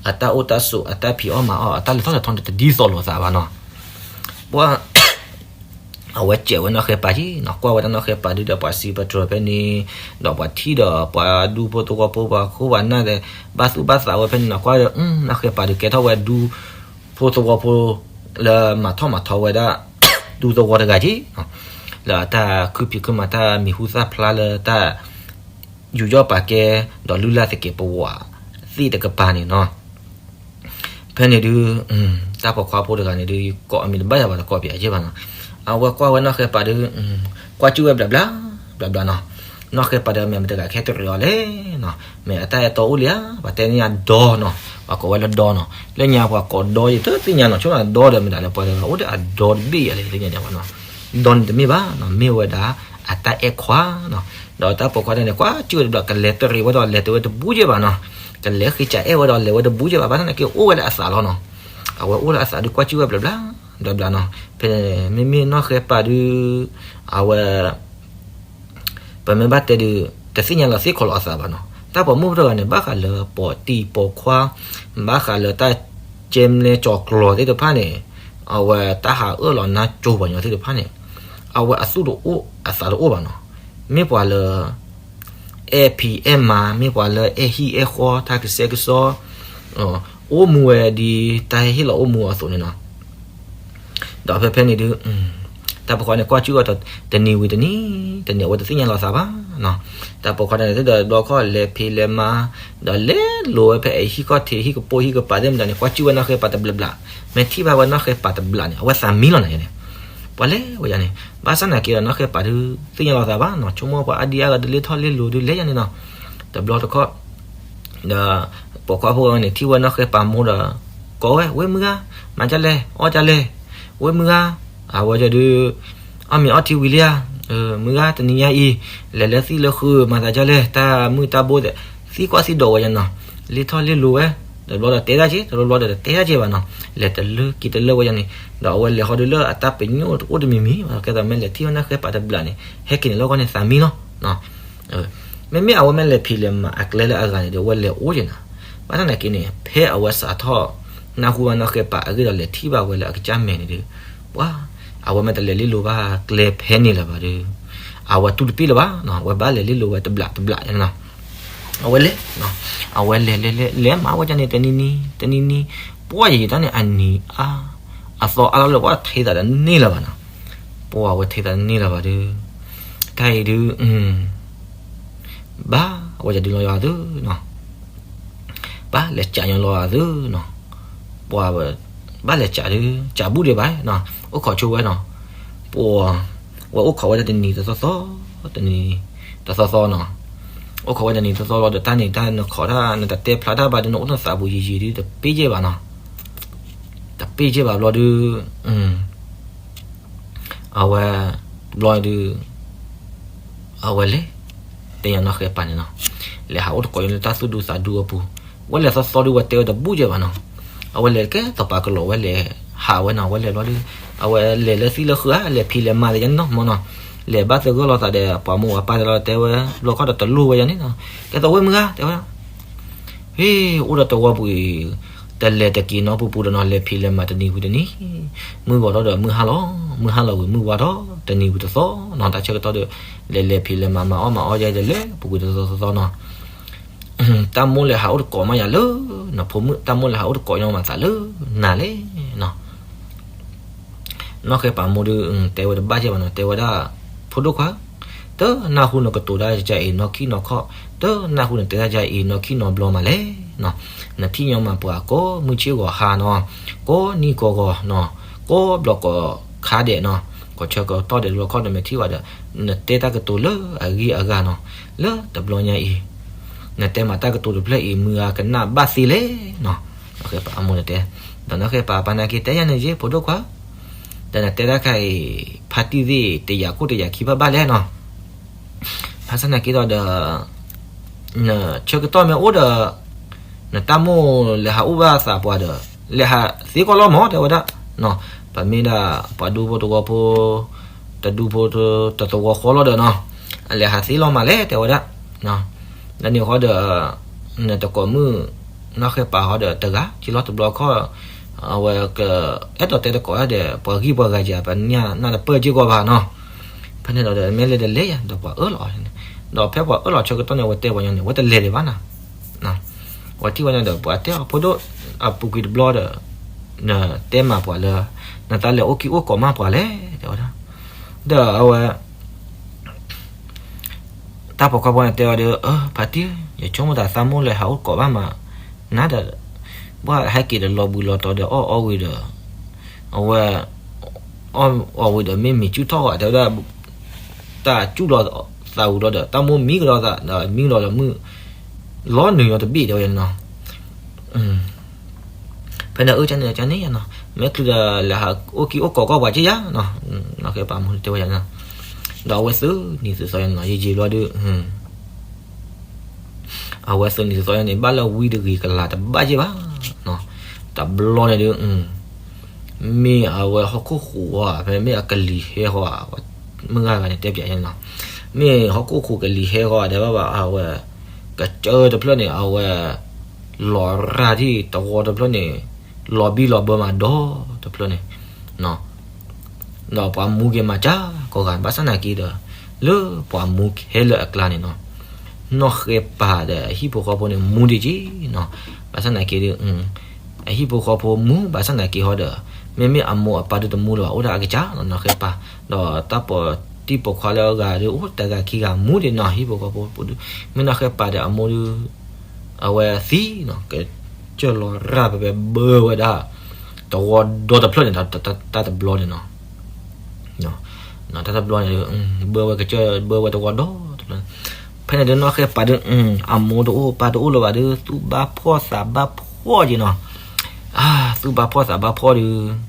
အတၢ်အိၣ်တၢ်ဆိး အတၢ်ဖံးအီၣ်မၤအီၣ် အတၢ်လဲၤထီၣ်လဲၤထီန့ၣ် တဒ်သိးလိာ်သးဘၣ်နီၤ, ပှၤ အဝဲစဲးဝဲနီၢ်ဃဲပၤယ့ၤနီၤ, ကွၢ်ဝဲဒၣ်နီၢ်ဃဲပၤဒုးဒီးပှၤစံးပတြၢၤဖဲန့ၣ်, ဒီးပှၤထံၣ်ဒီးပှၤဒူဖိသဝီဖိ ပှၤခိၣ်ပှၤနၢ်ဒီး ဘၣ်သူၣ်ဘၣ်သးဝဲဖဲန့ၣ်နီၤ, ကွၢ်ဒီး နီၢ်ဃဲပၤဒုးကဲထီၣ်ဝဲဒူ ဖိသဝီဖိ လၢမၤထီၣ်မၤထီဝဲဒၣ် ဒူသဝီတဂၤက့ၤနီၤ, လၢအတၢ်ခုဖံးခုမၤ တၢ်မံၤဟူသၣ်ဖျါလၢတၢ် ယူးယီၣ်ပာ်ကဲ ဒီးလုၢ်လၢ်သကဲးပဝးသ့ၣ်တကပၤန့ၣ်နီၤ, ဖဲန့ၣ်ဒုး တၢ်ပိာ်ခွါဖိတဂၤန့ၣ်ဒုး ယကိးအမံၤတဘၣ်ယၤဘၣ် တကိးပၠးက့ၤဘၣ်နီၤ, အဝဲကွၢ်ဝဲနီၢ်ဃဲပၤဒုး ကွၢ်ကၠုၣ်ဝဲဘျးဘျး ဘျးဘျးနီၤ, နီၢ်ဃဲပၤဒီးမ့ၢ်မတၤတဂၤကဟဲတရံးအီၤလဲၣ်နီၤ, မ့ၢ်အတၢ်အဲၣ်တီအိၣ်လံဧါ, ပှၤတဲန့ၢ်အဒီနီၤ, ပှၤကိးဝဲလၢဒီနီၤ, လၢညါပှၤကိးဒီယံၤ တသ့ၣ်ညါနီၤ, ဆိဒီးဒီဒီးမ့ၢ်ဒၣ်လဲၣ်, ပှၤတဂၤအိၣ်ဒီးအဒီတဘ့ၣ်ယၤလဲၣ် တသ့ၣ်ညါဘၣ်နီၤ, ဒီန့ၣ်တမ့ၢ်ဘၣ်နီၤ, မ့ၢ်ဝဲဒၣ်အတၢ်အဲၣ်ခွါနီၤ, ဒီးတၢ်ပိာ်ခွါတဂၤန့ၣ် ကွၢ်ကၠုၣ်ဝဲတဘျီ ကလဲၤတရံးဝဲဒီး လဲၤတဝဲတဘူးက့ၤဘၣ်နီၤ, ကလဲၤဃ့ကးအဲၣ်ဝဲဒီး လဲၤဝဲတဘူးက့ၤဘၣ်, ဘၣ်ဆၣ်သနာ်က့အိၣ်ဝဲလၢအသးလီၤနီၤ, အဝဲအိၣ်လၢအသးဒုး ကွၢ်ကၠုၣ်ဝဲဘျးဘျး ဘျးဘျးနီၤ, ဖဲမ့မ့ၢ်နီၢ်ဃဲပၤဒုး အဝဲ ပမ့ၢ်ဘၣ်တဲဒုး တသ့ၣ်ညါလီၤသ့ၣ်ခီလီၤအသးဘၣ်နီၤ, တၢ်ပိာ်မုၣ်ဖိတဂၤန့ၣ် ဘၣ်ဃးလၢပိာ်တံၤပိာ်ခွါ, ဘၣ်ဃးလၢတၢ်ကဲမလဲကၠီၤကျီၤသ့ၣ်တဖၣ်န့ၣ်, အဝဲတၢ်ဟးအၢၣ်လီၤနါစိၤပှၤကညီသ့ၣ်တဖၣ်န့ၣ်, အဝဲအသူၣ်တအိၣ်အသးတအိၣ်ဘၣ်နီၤ, မ့ၢ်ပှၤလၢ အဲၣ်ဖံးအဲၣ်မၤ, မ့ၢ်ပှၤလၢအဲၣ်ဟံၣ်အဲၣ်ဃီ တၢ်ကဆှဲကဆှီ အိၣ်မူဝဲဒ်တၢ်ဟ့ၣ်လီၤအိၣ်မူအသိးန့ၣ်နီၤ, ဒီးဖဲဖဲန့ၣ်ဒုး တၢ်ပိာ်ခွါန့ၣ် ကွၢ်ကၠုၣ်ဝဲဒီး တနံၤဝံၤတနံၤ တနံၤ အဝဲတသ့ၣ်ညါလီၤသးဘၣ်နီၤ, တၢ်ပိာ်ခွါန့ၣ် တဘျီခီၣ်လဲၤဖံးလဲၤမၤ, ဒီးလဲၤလိၤဝဲဖဲအဟံၣ်ခီၣ်ထံး ဟံၣ်ကပိာ်ဟံၣ်ကပၤသ့ၣ်မတၤန့ၣ် ကွၢ်ကၠုၣ်ဝဲနီၢ်ဃဲပၤတဘျးဘျး, မ့ၢ်ထံၣ်ဘၣ်ဝဲနီၢ်ဃဲပၤတဘျးန့ၣ် အဝဲသးမံလီၤန့ၣ်, ပှၤလဲၤဝဲယၤန့ၣ်, ဘၣ်ဆၣ်နာ်က့ဒီးနီၢ်ဃဲပၤဒုး သ့ၣ်ညါလီၤသးဘၣ်နီၤ, ဆိကမိၣ်ပှၤအါဒံအါဂၤဒုး လဲၤထီၣ်လဲၤလိၤဒုး လဲၤယၤန့ၣ်နီၤ, တဘျီတခီၣ် ဒီးပိာ်ခွါဖိဂၤန့ၣ် ထံၣ်ဝဲနီၢ်ဃဲပၤမိၢ်ဒီး ကိးဝဲ, ဝဲမုၢ်ဂၤ, မၤဒ်လဲၣ်, အီၣ်ဒ်လဲၣ်, ဝဲမုၢ်ဂၤ, အဝဲဒုး အီၣ်မ့ၤအီထံဝံၤလံဧါ, မုၢ်ဂၤ တနံၤညါအံၤ လဲၤလၢသံၣ်လၢဃုာ် မၤသးဒ်လဲၣ်, တၢ်မုၢ်တၢ်ဘိသ့ၣ်, သံကွၢ်သံဒိးဝဲယၤနီၤ, လဲၤထီၣ်လဲၤလိၤဝဲ, တဘျီဒီးတဲတၢ်က့ၤ တဘျီဘျီဒီးတတဲတၢ်က့ၤဘၣ်နီၤ, လဲၤတလၢက့ၤတလၢဝဲယၤန့ၣ်, ဒီးအဝဲလဲၤဟီဒုးလၢအတၢ်ပညိၣ်တအိၣ်တမံၤမံၤ, ကဲသိးမ့ၢ်လဲၤထံၣ်ဝဲနီၢ်ဃဲပၤတဘျးန့ၣ် ဟဲက့ၤန့ၣ်လၢဂီၢ်န့ၣ်သးမံလီၤ မ့မ့ၢ်အဝဲမ့ၢ်လဲၤဖံးလဲၤမၤအကျဲလၢအဂၤန့ၣ်ဒီး အဝဲလဲၤအိၣ်က့ၤနီၤ, ဘၣ်ဆၣ်သနာ်က့န့ၣ် ဖဲအဝဲစးထီၣ်နၢ်ဟူဘၣ်နီၢ်ဃဲပၤအဂ့ၢ်ဒီးလဲၤထံၣ်ဘၣ်ဝဲလၢအကစၢ်မဲာ်န့ၣ်ဒီး ပှၤ အဝဲမ့ၢ်တလဲၤလ့လိၤဘၣ်ကျဲဖဲန့ၣ်လၢၤဘၣ်ဒီး အဝဲတူၢ်တပ့ၢ်လၢၤဘၣ်နီၤ, အဝဲဘၣ်လဲၤလ့လိၤဝဲတဘျးတဘျးနီၤ, အဝဲလဲၤ အဝဲလဲၤလဲၤလဲၤလဲၤမၤဝဲဒ်န့ၣ် တနံၤနံၤ တနံၤနံၤ ပှၤယံာ်ယံာ်တၢ်န့ၣ် အနံၤအါ အသီအါလီၤလၢပှၤထံသးတန့ၢ်လၢၤဘၣ်နီၤ, ပှၤအဝဲထံသးတန့ၢ်လၢၤဘၣ်ဒီး တၢ်အံၤဒုး ဘၣ်အဝဲယဒုးလီၤယွၤသုနီၤ, ဘၣ်လဲၤကးညီလီၤယွၤသုနီၤ, ပှၤ ဘၣ်လဲၤကးဒုး ကးဘူၣ်ဒံးဘၣ်နီၤ, အိၣ်ခိးဆိဝဲနီၤ, ပှၤ ဝဲအိၣ်ခိးဝဲဒၣ်တနံၤတသီသီ တနံၤတသီသီနီၤ, အိၣ်ခိးဝဲတနံၤတသီသီလီၤဒီး တၢ်န့ၣ်တၢ်နခိးတၢ် နတတဲဖျါတၢ်ဘၣ်ဒုး နအိၣ်နသးပူၤယံာ်ယံာ်ဒုး တပ့ၢ်ယဲၢ်ဘၣ်နီၤ, တပ့ၢ်ယဲၢ်ဘၣ်ဘျီဒုး အဝဲ ဘျီဒုး အဝဲလဲၤ တဲညါနီၢ်ဃဲပၤန့ၣ်နီၤ, လဲၤဟးအိၣ်တကိးလၢတၢ်သူၣ်ဒူသးဒူအပူၤ, ဝဲလဲၤသီသီဒုး ဝဲတဲဝဲတဘူၣ်ယဲၢ်ဘၣ်နီၤ, အဝဲလဲၤကဲသီပာ်ကလိာ်ဝဲလဲၤဟးဝဲနီၤ, ဝဲလဲၤဘျီဒုး အဝဲလဲၤလၢသံၣ်လၢဃုာ်ဧါ လဲၤဖံးလဲၤမၤသ့ၣ်ညါနီၤမၢ်နီၤ, လဲၤဘၣ်သဂၢၢ်လိာ်သးဒီး ပှၤမိၢ်ပှၤပၢ်တဲလီၤ တဲဝဲ ဘျီခီဒီးတလိၣ်ဝဲယၤန့ၣ်နီၤ, ကဲသိးဝဲမုၢ်ဂၤ တဲဝဲဒၣ် ဟ့ၣ် အိၣ်ဒီးတဝီပူၤအံၤ တလဲၤတက့ၤနီပူၤပူၤဒီးနီၤ, လဲၤဖံးလဲၤမၤတနံၤဝံၤတနံၤ, မုၢ်ဂီၤထီၣ်ဒီးမုၢ်ဟါလီၤ, မုၢ်ဟါလီၤဝံၤမုၢ်ဝါထီၣ် တနံၤဝံၤတသီနီၤ, တၢ်ဆၢကတီၢ်ဒီး လဲၤလဲၤဖံးလဲၤမၤ မၤအီၣ်မၤအီယဲဒီး လဲၤပူၤကွံာ်တသီသီသီနီၤ. တၢ်မိၣ်လဲၤဟးအိၣ်တကိးမးယၤလၢ နဖိမုၣ် တၢ်မိၣ်လဲၤဟးအိၣ်တကိးညီမၤသးလၢနၤလဲၣ်နီၤ. နီၢ်ဃဲပၤမိၢ်ဒုး တဲဝဲတဘၣ်ကဲဘၣ်နီၤ, တဲဝဲဒၣ် ဖိဒိၣ်ခွါ, တနၢ်ဟူနကတိၤတၢ်ယၤအံၤနီၢ်ခံနီၢ်ခီၣ်, တနၢ်ဟူနတဲတၢ်ယၤအံၤနီၢ်ခံနီၢ်ဘျီမးလဲၣ်နီၤ. နထံၣ်ညီမးပှၤကိးမုၢ်ဆ့ၣ်ဂီၤဟါနီၤ, ကိးနံၣ်ကိးဂီၤနီၤ, ကိးဘျီကိးခါဒဲးနီၤ, ကိးဆၢကတီၢ်ဒဲးလီခီၣ်နမ့ၢ်ထံၣ်ဘၣ်ဒီး နတဲတၢ်ကတိၤလၢအဂ့ၢ်အဂၤနီၤ, လၢတဘျီညါအံၤ နတဲမးတၢ်ကတိၤတဖျၢၣ်အံၤ မုၢ်ဂၤကနၣ်ဘၣ်သ့လဲၣ်နီၤ. နီၢ်ဃဲပၤအမိၢ်န့ၣ်တဲ, ဒီးနီၢ်ဃဲပၤပာ်နာ်က့ၤတဲယၤန့ၣ်ယ့ၣ် ဖိဒိၣ်ခွါ, ဒီးနတဲတၢ်ခါအံၤ ဖါတံၢ်သ့ၣ်တယာ်ခိၣ်တယာ်ခံဘၣ်ဘၣ်လဲၣ်နီၤ. ဘၣ်ဆၣ်နာ်က့ၤဒီး နဆၢကတီၢ်မ့ၢ်အိၣ်ဒီး နတၢ်မိၣ်လဲၤဟးအိၣ်ဘၣ်သးပှၤဒီး လဲၤဟးသ့ကီးလီၤမး တဲဝဲဒၣ်, ပမ့ၢ်ဒၣ်ပှၤဒူဖိတဝီဖိ တဒူဖိတသဝီဃီလီၤဒီးနီၤ, အလဲၤဟးသ့လီၤမးလဲၣ် တဲဝဲဒၣ်. လၢန့ၣ်ဃီဒီး နတကိးမုၣ် နီၢ်ဃဲပၤဃီဒီးတဂၤက့ၤလီၤတဘျီခီၣ်, အဝဲကအဲၣ်ဒိးတဲတကိးဒီး ပှၤဂံၢ်ပှၤဂၤက့ၤ ပညၣ်နၢ်တပၢၢ်က့ၤကီးဘၣ်နီၤ. ဖဲန့ၣ်ဒီး မ့ၢ်လဲၤဒီးလဲၤယၤ ဒီးပှၤအၢၣ်လီၤန့ၣ်, ဒီးဖဲပှၤအၢၣ်လီၤဆၢကတီၢ်န့ၣ် အဝဲတဲပှၤညီန့ၣ် အဝဲတလဲၤဒံးဘၣ်နီၤ. ပှၤထံၣ်ဝဲန့ၣ်ဒီး ပှၤတဲအီၤ ဖိဒိၣ် အပူၤကွံာ်တဘျီဒီး နတဲမးပှၤလၢ နတၢ်လဲၤအိၣ်ကံၢ်အိၣ်ကိးမးပှၤလဲၣ် တဲဝဲဒၣ်. ဒီးအဝဲ တၢ်ပိာ်ခွါဖိန့ၣ်တဲအီၤဒီး အၢ ဖါတံၢ် ယဆိကမိၣ်သးသးမိၢ်လဲၤဟးအိၣ်ကိးဘၣ်မး နၤဒီး ဘၣ်ဟဲက့ၤဒီးလီၤဘှံးလီၤတီၤဒီးအီၣ်အီဝံၤဒီး အဝဲ အီၣ်အီဝံၤဒီးမ့ၢ်မံၤစုၣ်ထီၣ်ဝဲ တဲဝဲဒၣ် တၢ်စူၣ်လီၤသးဝံၤလီၤဒီး တၢ်မိၢ်မံကဒီးသးဒီး မံကဒီးဒီးမုၢ် လီၤနုာ်ညီတဘ့ၣ်တဲဝဲန့ၣ်နီၤ. ဖဲန့ၣ်အၢ ကန့ၣ်ကန့ၣ်ယါနီၤ မ့ၢ်ချုးဒီးလဲၤဟးအိၣ်ကံၢ်အိၣ်ကိးကီၢ်ပှၤက့ယါနီၤ. နီၢ်ဃဲပၤမုၢ်တဲဝဲယါနီၤ. ဒီးအဝဲသုးနံၤသုးသီယါနီၤ ယယံာ်ဘျီဒုး အဝဲသုးနံၤသုးသီယါန့ၣ် ဘၣ်လၢဝံတဂ့ၤကလၤတဘၣ်က့ဘၣ်နီၤ. တဘျီန့ၣ်ဒုး မ့ၢ်အဝဲဟီၣ်ခိၣ်ဃိးဧါ ဖဲမ့ၢ်အကလံၤဟဲဃီဧါ မုၢ်ဂၤဂၤန့ၣ်တဲပျးယါနီၤ. မ့ၢ်ဟီၣ်ခိၣ်ဃိးကလံၤဟဲဃီဧါ တဲဘၣ်ဘၣ် အဝဲ ကစၢၢ်တဖျၢၣ်န့ၣ် အဝဲ လီၤရၢ်ထံၣ်တဝီတဖျၢၣ်န့ၣ် လီၤဘံၣ်လီၤဘၢမးဒီတဖျၢၣ်န့ၣ် ဒီးပှၤမူက့ၤမၤစၢ်ကိးဂၤ ဘၣ်ဆၣ်နာ်က့ဒီး လၢပှၤမူခဲလၢာ်အကျါန့ၣ်နီၤ နီၢ်ဃဲပၤဒီးအဟံၣ်ဖိဃီဖိန့ၣ် မူဒံးက့နီၤ. ဘၣ်ဆၣ်နာ်က့ဒီး အဟံၣ်ဖိဃီဖိမူ ဘၣ်ဆၣ်နာ်က့ဟီဒီး မ့မ့ၢ်အမိၢ်အပၢ်ဒုးတမူလၢၤဘၣ် အိၣ်ဒၣ်အကစၢ်နီၤ နီၢ်ဃဲပၤ ဒီးတၢ်ပိာ်တံၢ်ပိာ်ခွါလၢအဂၤဒုး အိၣ်တဂၤခံဂၤမူဒံးနီၤ ဟံၣ်ဖိဃီဖိပူၤဒုး မ့ၢ်နီၢ်ဃဲပၤဒီးအမိၢ်ဒုး အဝဲသံနီၤ ကစၢၢ်လီၤရၢ်ဖဲဖဲဘၢဝဲဒၣ် တဝီဒီတဖျၢၣ်န့ၣ် တၢ်တဘျီန့ၣ်နီၤ တၢ်တဘျီန့ၣ် ဘၢဝဲကစၢၢ်ဘၢဝဲတဝီဒီတဖျၢၣ် ဖဲန့ၣ်ဒုးနီၢ်ဃဲပၤဒုး အမိၢ်တအိၣ်ပၢ်တအိၣ်လၢၤဘၣ်ဒုး သူၣ်ဘၣ်ဖှီၣ်သးဘၣ်ဖှီၣ်က့နီၤ သူၣ်ဘၣ်ဖှီၣ်သးဘၣ်ဖှီၣ်ဒုး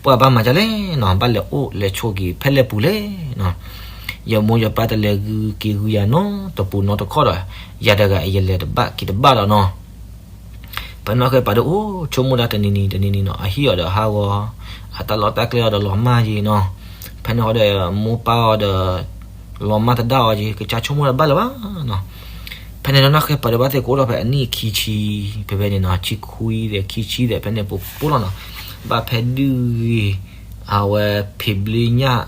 ပှၤဘၣ်မၤဒ်လဲၣ်နီၤ ဘၣ်လဲၤအိၣ်လဲၤဆိးက့ၤဖဲလဲၣ်ပူၤလဲၣ်နီၤ ယမိၢ်ယပၢ်တလဲၤဂုာ်က့ၤဂုာ်ယၤနီတပူၤနီတခီၣ်ဒီး ယၤတဂၤအံၤယလဲၤတဘၣ်က့ၤတဘၣ်လီၤနီၤ ပနီၢ်ဃဲပၤဒုးအိၣ်ဆိကမိၣ်တၢ်တနံၤနံၤတနံၤနံၤနီၤ အဟံၣ်အီၤဒီးဟးဂီၤ အတၢ်လီၢ်တၢ်ကျဲအီၤဒီးလီၤမၢ်ယံၤနီၤ ဖဲန့ၣ်ဃီဒီး မိၢ်ပၢ်အီၤဒီး လီၤမၢ်တဒၣ်အီၤယံၤ ကစၢ်ဆိကမိၣ်တၢ်ဘၣ်လၢၤဘၣ်နီၤ ဖဲန့ၣ်ဒီးနီၢ်ဃဲပၤဒီးဘၣ်သ့ၣ်ကအိၣ်ထီၣ်ဖဲအနံၣ်ခံဆံ ဖဲဖဲန့ၣ်နီၤ ဆံခွံဒီးခံဆံဒီးဖဲန့ၣ်ပူၤပူၤလီၤနီၤ ဘၣ်ဖဲဒုးဂ့ၤ အဝဲဖံးဘျ့ညၣ်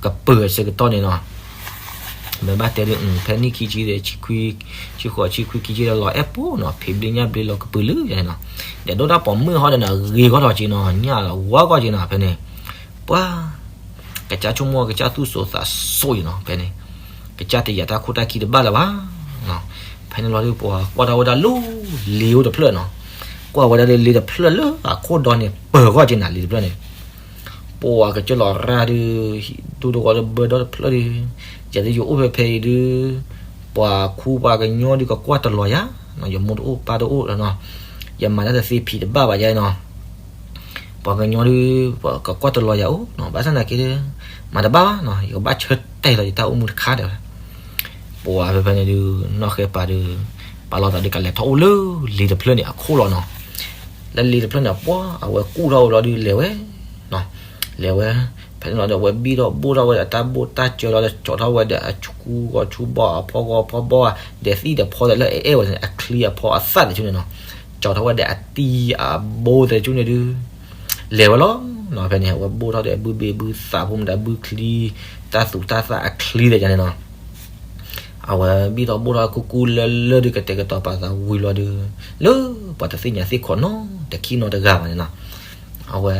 ကပၢၤအဆၢကတီၢ်န့ၣ်နီၤ မ့ၢ်ဘၣ်တဲဒုး ဖဲနံၣ်ခံဆံဒီး ဆံခွံ ဆံဃိး ဆံခွံခံဆံဒီးလီၤအဲၣ်ပူၤနီၤ ဖံးဘျ့ညၣ်ဘျ့လီၤကပၢၤလၢယါန့ၣ်နီၤ ဒီးဒိၣ်တၢ်ပိာ်မုၣ်ဟီဒီးန့ၣ် ဂ့ၤဂီၢ်ထီၣ်က့နီၤ ညၣ်လီၤဝါဂီၢ်က့နီၤ ဖဲန့ၣ် ပှၤ ကစၢ်ဆိကမိၣ်ကစၢ်သူၣ်စိၤသးစိၤယံၤနီၤ ဖဲန့ၣ် ကစၢ်တယာ်တၢ်ခိၣ်တၢ်ခံတဘၣ်လၢၤဘၣ် ဖဲန့ၣ်လီၤဒုး ပှၤကွၢ်ထီၣ်ဝဲဒၣ်လၢလ့အိၣ်တဖျၢၣ်နီၤ ကွၢ်ဝဲဒၣ်လၢလ့တဖျၢၣ်လၢအခိၣ်ဒီန့ၣ် ပၢၤဂီၢ်က့နၤလ့တဖျၢၣ်န့ၣ် ပှၤကစၢၢ်လီၤရၢ်ဒုး ဒူတဝီဒီးဘၢဒီတဖျၢၣ်ဒုး ယၤဒုးယအိၣ်ဖဲဖဲအံၤဒုး ပှၤခူပှၤကညီဒုးကကွၢ်တလီၤယၤ ယမိၢ်တအိၣ်ပၢ်တအိၣ်လီၤနီၤ ယမၤတၢ်တသ့ဖံးတဘၣ်ဘၣ်ယါနီၤ ပှၤကညီဒုး ကကွၢ်တလီၤယၤအိၣ်နီၤ ဘၣ်ဆၣ်သနာ်က့ဒုး မၤတဘၣ်ဘၣ်နီၤ ယကဘၣ်ဆၢတဲာ်လီၤယတၢ်အိၣ်မူတခါဒီး ပှၤဖဲဖဲန့ၣ်ဒုး နီၢ်ဃဲပၤဒုး ပာ်လီၤသးဒုးကလဲၤထီၣ်အိၣ်လၢလ့တဖျၢၣ်န့ၣ်အခိၣ်လီၤနီၤ လၢလ့တဖျၢၣ်န့ၣ် ပှၤအဝဲကူၣ်ထီၣ်ဝဲလီၤဒုးလဲၤဝဲ လဲၤဝဲ ဖဲန့ၣ်လီၤဒီး အဝဲဘံၣ်ထီၣ်ဘိၣ်ထီၣ်ဝဲဒီးတၢ်ဘိၣ်တၢ်စၢၤလီၤဒီး ကၠီထီၣ်ဝဲဒီးအဆူဂီၤဆူဘီ အဖီဂီၤဖီဘီဧါ ဒဲးသံၣ်ဒီးဖီဒီးလၢအအဲၣ်ဝဲန့ၣ် အချံအဖီအသၣ်န့ၣ်ဆူန့ၣ်နီၤ, ကၠီထီၣ်ဝဲဒီးအတံၤအဘိသ့ၣ်ဆူန့ၣ်ဒုး လဲၤဝဲလီၤနီၤ. ဖဲန့ၣ် အဝဲဘိၣ်ထီၣ်ဒီးဘုဘ့ၣ်ဘုသးဖိမတၤဘုချံ တၢ်သူၣ်တၢ်သၣ်အချံသ့ၣ်ယါန့ၣ်နီၤ အဝဲဘံၣ်ထီၣ်ဘိၣ်ထီၣ်ကူကူလၢလၢဒုး ကတဲာ်ကတီၤပာ်သးဝံၤလီၤဒုး လၢပှၤတသ့ၣ်ညါသ့ၣ်ခိးနီတခံနီတဂၤဘၣ်န့ၣ်နီၤ, အဝဲ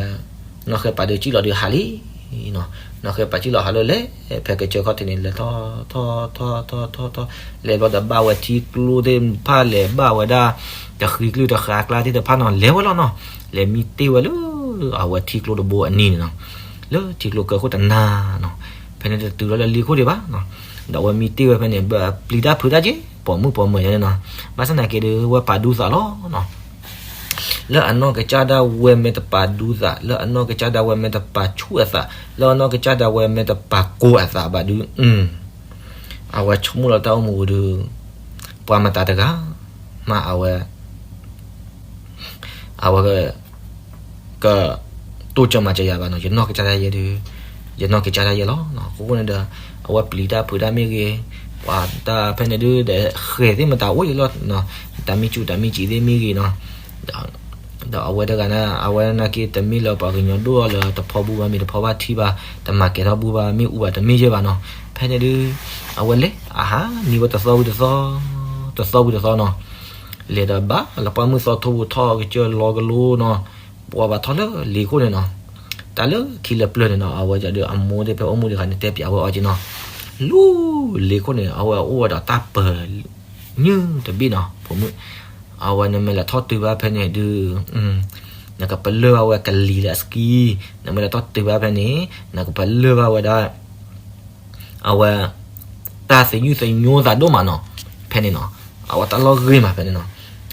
နီၢ်ဃဲပၤဒုးစံၣ်လီၤဒုးဟးလံနီၤ, နီၢ်ဃဲပၤစံၣ်လီၤဟးလၢလဲၤ ဖဲကစၢၢ်ခီၣ်ထံးန့ၣ် လဲၤထီၣ်ထီၣ်ထီၣ်ထီၣ်ထီၣ်ထီၣ် လဲၤဘျီဒီးဘၣ်ဝဲထံကျိသ့ၣ်တဖၣ် လဲၤဘၣ်ဝဲဒၣ် တဃံကျုၢ်တဃာ်အကျါသ့ၣ်တဖၣ်နီၤ လဲၤဝဲလီၤနီၤ, လဲၤမံတ့ၢ်ဝဲလၢ အဝဲထံကျိတဘိအနံၤန့ၣ်နီၤ, လၢထံကျိကၢခိၣ်တနၤနီၤ, ဖဲန့ၣ်တတုၤလီၤလၢလ့ခိၣ်ဒံးဘၣ်နီၤ, ဒီးအဝဲမံတ့ၢ်ဝဲဖဲန့ၣ် ဘၣ်ပျံၤတၢ်ဖုးတၢ်က့ၤ ပိာ်မုၣ်ပိာ်မၢၤယါန့ၣ်နီၤ, ဘၣ်ဆၣ်သနာ်က့ဒီး ဝဲပာ်ဒူသးလီၤနီၤ လၢအနီၢ်ကစၢ်ဒၣ်ဝဲမ့ၢ်တပာ်ဒူသး လၢအနီၢ်ကစၢ်ဒၣ်ဝဲမ့ၢ်တပာ်ဆူၣ်အသး လၢအနီၢ်ကစၢ်ဒၣ်ဝဲမ့ၢ်တပာ်ကိၢ်အသးဘၣ်ဒုး အဝဲဆိကမိၣ်လီၤတၢ်အိၣ်မူပူၤဒုး ပှၤမတၤတဂၤမး အဝဲ အဝဲ က တိစၢၤမၤစၢၤယၤဘၣ်နီၤ, ယနီၢ်ကစၢ်ဒၣ်ယဲဒုး ယနီၢ်ကစၢ်ဒၣ်ယဲလီၤ. အဃိန့ၣ်ဒီး အဝဲပျံၤတၢ်ဖုးတၢ်မ့ၢ်ဂ့ၤ, ပှၤတၢ်ဖဲန့ၣ်ဒုး ဒီးဃဲၤသ့ၣ်မတၤအိၣ်ယံၤလီၤ, တၢ်မံၣ်စူၣ်တၢ်မံၣ်စံးသ့ၣ်မ့ၢ်ဂ့ၤနီၤ, ဒီးအဝဲတဂၤန့ၣ် အဝဲနာ်က့တမ့ၢ်လၢပှၤကညီဒိၣ်အီၤလၢတဖီဘိဘၣ် မ့ၢ်တဖီဘၣ်ထံဘၣ်, တမၤကဲထီၣ်ဘူၣ်ဘၣ် မ့ၣ်အူဘၣ်တမ့ၢ်ယဲၢ်ဘၣ်နီၤ, ဖဲန့ၣ်ဒုး အဝဲလဲၤ အဟးနံၤဝဲတသီဝံၤတသီ, တသီဝံၤတသီနီၤ, လဲၤဒီးဘၣ်လၢပှၢ်မုၢ်သီ ထိၣ်ဖိထီၣ်ကစၢၢ်လီၤကလိနီၤ, ပှၤဘၣ်ထီၣ်လၢလ့ခိၣ်န့ၣ်နီၤ, တၢ်လၢခံလၢပျၢၤန့ၣ်နီၤ, အဝဲဒုးအမိၢ်သ့ၣ်ဖဲအိၣ်မူဒံးခါန့ၣ် တဲပၠးဝဲအီၤက့နီၤ, လၢလ့ခိၣ်န့ၣ် အဝဲအိၣ်ဝဲဒီးတၢ်ပၢၤ ညၣ်တဘ့ၣ်နီၤ, ဖိမုၣ်, အဝဲနမ့ၢ်လဲၤထီၣ်တုၤဘၣ်ဖဲန့ၣ်ဒုး နကပလၢၢ်ဘၣ်ဝဲကလံၤလၢအစကံ, နမ့ၢ်လဲၤထီၣ်တုၤဘၣ်ဖဲန့ၣ် နကပလၢၢ်ဘၣ်ဝဲဒၣ် အဝဲ တၢ်သယုၢ်သညိသးဒိၣ်မးနီၤ, ဖဲန့ၣ်နီၤ, အဝဲတၢ်လီၢ်ဂ့ၤမးဖဲန့ၣ်နီၤ,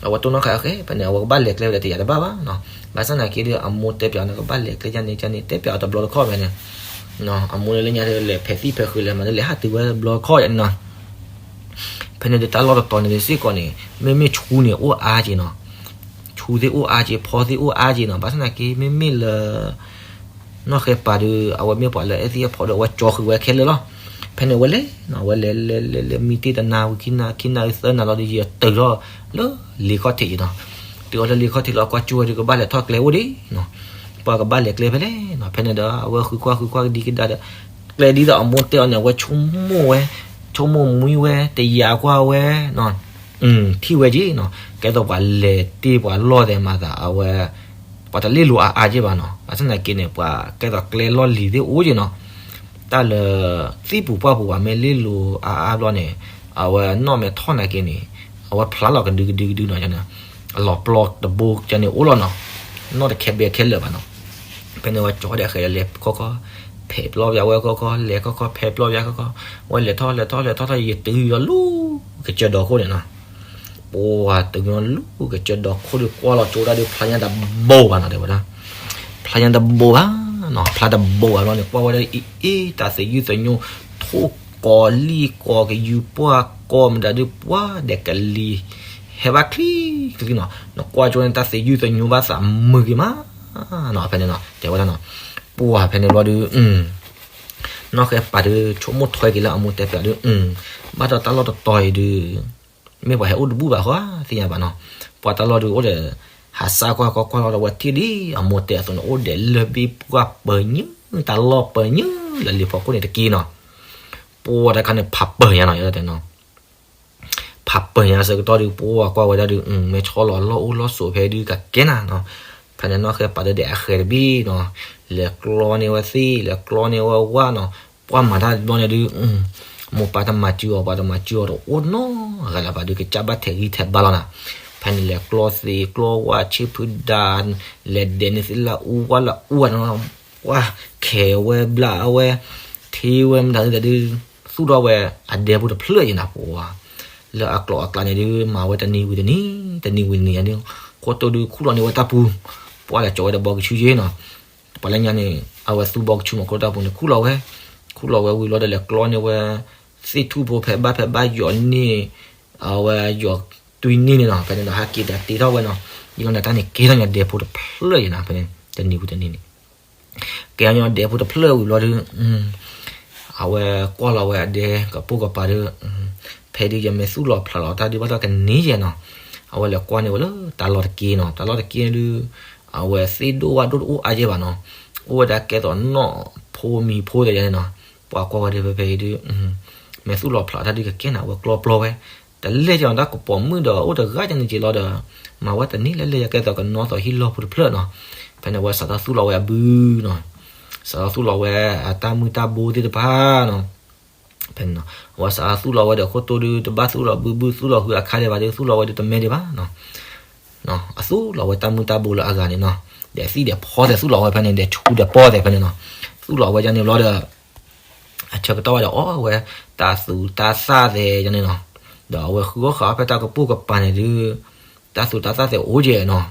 အဝဲတိၢ်နီၣ်ဃာ်အဃဲ ဖဲန့ၣ် အဝဲကဘၣ်လဲၤကျဲဝဲဒီးတယာ်တဘၣ်ဘၣ်နီၤ, ဘၣ်ဆၣ်သနာ်က့ဒီး အမိၢ်တဲပၠးနကဘၣ်လဲၤကျဲယါန့ၣ်ယါန့ၣ် တဲပၠးအီၤတဘျီတခီၣ်ဖဲန့ၣ်, အမိၢ်လၢညါလဲၤဖဲးသံၣ်ဖဲးဃုာ်လဲၤမး လဲၤဟးတုၤဝဲတဘျီတခီၣ်ယါန့ၣ်နီၤ ဖဲန့ၣ်ဒီးတၢ်လီၢ်တတီၤန့ၣ်စ့ၢ်ကီးန့ၣ် မ့မ့ၢ်ဆူန့ၣ်အိၣ်အါက့နီၤ, ဆူသ့ၣ်အိၣ်အါက့ ဖီသ့ၣ်အိၣ်အါက့နီၤ, ဘၣ်ဆၣ်သနာ်က့ မ့မ့ၢ်လၢ နီၢ်ဃဲပၤဒီး အဝဲမ့ၢ်ပှၤလၢအဲၣ်သ့ၣ်အဲၣ်ဖီဒီး အဝဲကၠီဃုာ်ဝဲခဲလၢာ်လီၤ, ဖဲန့ၣ်ဝဲလဲၤနီၤ, ဝဲလဲၤလဲၤလဲၤလဲၤမံတ့ၢ်တနၤဝံၤခံနၤ ခံနၤဝံၤသၢနၤလီၤဒီး ယတုၤထီၣ်လၢလ့ခီၣ်ထံးနီၤ, တုၤအီၤလၢလ့ခီၣ်ထံးလီၤ ကွၢ်ကၠိဝဲဒီး ကဘၣ်လဲၤထီၣ်ကျဲအိၣ်ဒံးနီၤ, ပှၤကဘၣ်လဲၤကျဲဖဲလဲၣ်နီၤ, ဖဲန့ၣ်ဒီး အဝဲဃုကွၢ်ဃုကွၢ်ကဒံကဒါဒီး ကျဲဒ်သိးအမိၢ်တဲအီၤန့ၣ် အဝဲဆိကမိၣ်ဝဲ, ဆိကမိၣ်မှံဝဲ တယာ်ကွၢ်ဝဲနီၤ, ထံၣ်ဝဲက့နီၤ, ကဲသိးပှၤလဲၤတ့ၢ်ပှၤလီၢ်သဲးမၤသး အဝဲ ပှၤတလ့ၣ်လိၤအါအါက့ဘၣ်နီၤ, ဘၣ်ဆၣ်သနာ်က့န့ၣ် ပှၤကဲသိးကျဲလီၢ်လံၤသ့ၣ်အိၣ်က့နီၤ, တၢ်လၢ သံၣ်ပူၤပှၢ်ပူၤပှၤမ့ၢ်လ့ၣ်လိၤအါအါဘျီန့ၣ် အဝဲနီၣ်မဲာ်ထီၣ်နာ်က့န့ၣ် အဝဲဖျါလီၤကဒုကဒုကဒုနီၤ, အလီၤပျီတဘိကန့ၣ်အိၣ်လီၤနီၤ, နီၣ်တခဲဘဲခဲလၢာ်ဘၣ်နီၤ, ဖဲန့ၣ်ဝဲကၠီဒီးဃဲဒီးလဲၤခီခီ ဖဲးပျီပျါဝဲခီခီ လဲၤခီခီ ဖဲးပျီပျါခီခီ, ဝဲလဲၤထီၣ်လဲၤထီၣ်လဲၤထီၣ်ထီၣ် ယတုၤယီၤလူၤကစၢၢ်ဒီခိၣ်န့ၣ်နီၤ, ပှၤတုၤယီၤလူၤကစၢၢ်ဒီခိၣ်ဒီး ကွၢ်လီၤကၠိဒၣ်ဒီး ဖျါညါတဘိဘၣ်နီၤ တဲဝဲဒၣ်, ဖျါညါတဘိဘၣ်နီၤ, ဖျါတဘိဘၣ်ဘျီန့ၣ် ကွၢ်ဝဲဒၣ်အံၤ အ့ တၢ်သယုၢ်သညိ ထိၣ်ကိးလံၣ်ကိး ကယူၤပှၢ်ကိးမတၤဒုး ပှၤဒဲးကလံၤ ဟဲဘၣ်ချံချံနီၤ, နကွၢ်ကၠိန့ၣ် တၢ်သယုၢ်သညိဘၣ်သးမုာ်ဂ့ၤမးနီၤ, ဖဲန့ၣ်နီၤ တဲဝဲဒၣ်နီၤ, ပှၤဖဲန့ၣ်ဘျီဒီး နီၢ်ဃဲပၤဒီး ဆိကမိၣ်ထွဲက့ၤလၢအမိၢ်တဲပၠးဒီး ဘၣ်ဒီးတၢ်လီၢ်တတီၤအံၤဒုး မ့ၢ်ပှၤဟဲအိၣ်တဘူၣ်ဘၣ်ဃီ သ့ၣ်ညါဘၣ်နီၤ, ပှၤတၢ်လီၢ်ဒုးအိၣ်ဒီး ဟးစၢ်ကွၢ်ကွၢ်ကွၢ်လီၤဒီး ဝဲထံၣ်ဒ်အမိၢ်တဲအသိးန့ၣ် အိၣ်ဒီးလၢၢ်ဘ့ၣ်ပှၢ်ပၢၤညၣ် တၢ်လီၢ်ပၢၤညၣ်လၢလံၤဖီခိၣ်န့ၣ်တက့ၢ်နီၤ, ပှၤတခါန့ၣ် ဖးပၢၤညါနီၤ ယတဲနီၤ ဖးပၢၤညါဆၢကတီၢ်ဒုး ပှၤကွၢ်ဝဲဒၣ်ဒုး မ့ၢ်ဆီလီၤလီၢ်အိၣ်လီၢ်ဆိးဖဲဒုးကကဲနၤနီၤ, ဖဲန့ၣ်နီၢ်ဃဲပၤဒီးဒဲးအဃဲတဘ့ၣ်နီၤ, လဲၤကျီန့ၢ်ဝဲသ့ၣ် လဲၤကျီန့ၢ်ဝဲဝၣ်နီၤ, ပှၤမၤတၢ်တဘျီန့ၣ်ဒုး မိၢ်ပၢ်တမၤစုအီၤ ပှၤတမၤစုအီၤတအိၣ်နီတဂၤလၢၤဘၣ်ဒုး ကစၢ်ဘၣ်ထဲးဂံၢ်ထဲးဘါလီၤနၤ, ဖဲန့ၣ်လဲၤကျီသ့ၣ်ကျီဝၣ်ဆ့ဖုဒါ လဲၤဒဲးန့ၢ်သ့ၣ်လၢအူဝၣ်လၢအူဝၣ်နီၤ, ပှၤခဲးဝဲဘျးအဝဲ ထံဝဲမတၤဒုး သူၣ်ထီၣ်ဝဲအဒဲဖိတဖျၢၣ်ယံၤနၤပှၤ လၢအကျိၤအကျဲန့ၣ်ဒုး မၤဝဲတနံၤဝံၤတနံၤ တနံၤဝံၤတနံၤဒုး ခိၣ်တိၢ်ဒုးခူၣ်လီၤန့ၢ်ဝဲတၢ်ပူၤ, ပှၤလဲၤကၠီဝဲဒီးဘီကဆူယ့ၣ်နီၤ, ပှၤလၢညါန့ၣ် အဝဲသူဘီကဆူမးခိၣ်တၢ်ပူၤန့ၣ် ခူၣ်လီၤဝဲ, ခူၣ်လီၤဝဲဝံၤလီၤဒီးလဲၤကျီန့ၢ်ဝဲ သ့ၣ်ထူၣ်ဖိဖဲဘၣ်ဖဲဘၣ်ယီၤန့ၢ် အဝဲယီၤတွံၢ်န့ၢ်န့ၣ်နီၤ, ဖဲန့ၣ်ဒီးဟးက့ၤဒီးတ့ထီၣ်ဝဲနီၤ, ယံၤလီၤန့ၣ်တၢ်န့ၣ်ကဲထီၣ်ညါဒဲဖိတဖျၢၣ်ယံၤနၤ ဖဲန့ၣ် တနံၤဝံၤတနံၤန့ၣ် ကဲညီဒဲဖိတဖျၢၣ်ဝံၤဘျီဒုး အဝဲကွၢ်လီၤဝဲအဒဲကပိာ်ကပၤဒုး ဖဲဒုးယမ့ၢ်သူၣ်လီၤဖျးလီၤတၢ်ဒုးဘၣ်ဒီးကန့ၢ်ယဲနီၤ. အဝဲလဲၤကွၢ်န့ၢ်ဝဲလၢတၢ်လီၢ်တက့ၢ်နီၤ. တၢ်လီၢ်တက့ၢ်ဒုး အဝဲသ့ၣ်ဒိၣ်ဝၣ်ဒိၣ်တအိၣ်အါယဲဘၣ်နီၤ. အိၣ်ဝဲဒၣ်ကဲသိးနီၢ်ဖိမံၤဖိသ့ၣ်ယဲန့ၣ်နီၤ. ပှၤကွၢ်ဝဲဒၣ်ဖဲဖဲအံၤဒုး မ့ၢ်သူၣ်လီၤဖျးတၢ်ဒုးကကဲန့ၣ် အဝဲကျီပျီဝဲ တလဲၢ်က့ၤနီၤ တၢ်ကပိာ်မုၣ်ဒီးအိၣ်တဂၤကန့ၣ်က့ၤလီၤဒီး မၤဝဲတန့ၢ်လၢလဲၢ်ယကဲသိးကနီသီဟံၣ်လီၢ်ဖိတဖျၢၣ်နီၤ. ဖဲန့ၣ်အဝဲစးထီၣ်သူၣ်လီၤဝဲအဘုနီၤ. စးထီၣ်သူၣ်လီၤဝဲအတၢ်မုၢ်တၢ်ဘိသ့ၣ်တဖၣ်နီၤ. ဖဲန့ၣ်နီၤ အဝဲစးထီၣ်သူၣ်လီၤဝဲဒီးခိၣ်တိၢ်ဒုး တဘၣ်သူၣ်လီၤဘုဘု သူၣ်လီၤဃုအခါဒဲးဘၣ်ဒုး သူၣ်လီၤဝဲဒုးတမဲဒဲးဘၣ်နီၤ. အသူၣ်လီၤဝဲတၢ်မုၢ်တၢ်ဘိလၢအဂၤန့ၣ်နီၤ. ဒီးသံၣ်ဒီးဖီသဲးသူၣ်လီၤဝဲဖဲန့ၣ် ဒီးဆူဒီးပီၢ်သဲးဖဲန့ၣ်နီၤ. သူၣ်လီၤဝဲဒ်န့ၣ်ဘျီဒီး အဆၢကတီၢ်ဝဲဒီးအီၣ်ဝဲ တၢ်သူတၢ်သၣ်သဲးယန့ၣ်နီၤ. ဒီးအဝဲဃုအီၣ်ဃုအီဖဲတၢ်ကပိာ်ကပၤန့ၣ်ဒုး တၢ်သူတၢ်သၣ်သဲးအိၣ်ကဲနီၤ.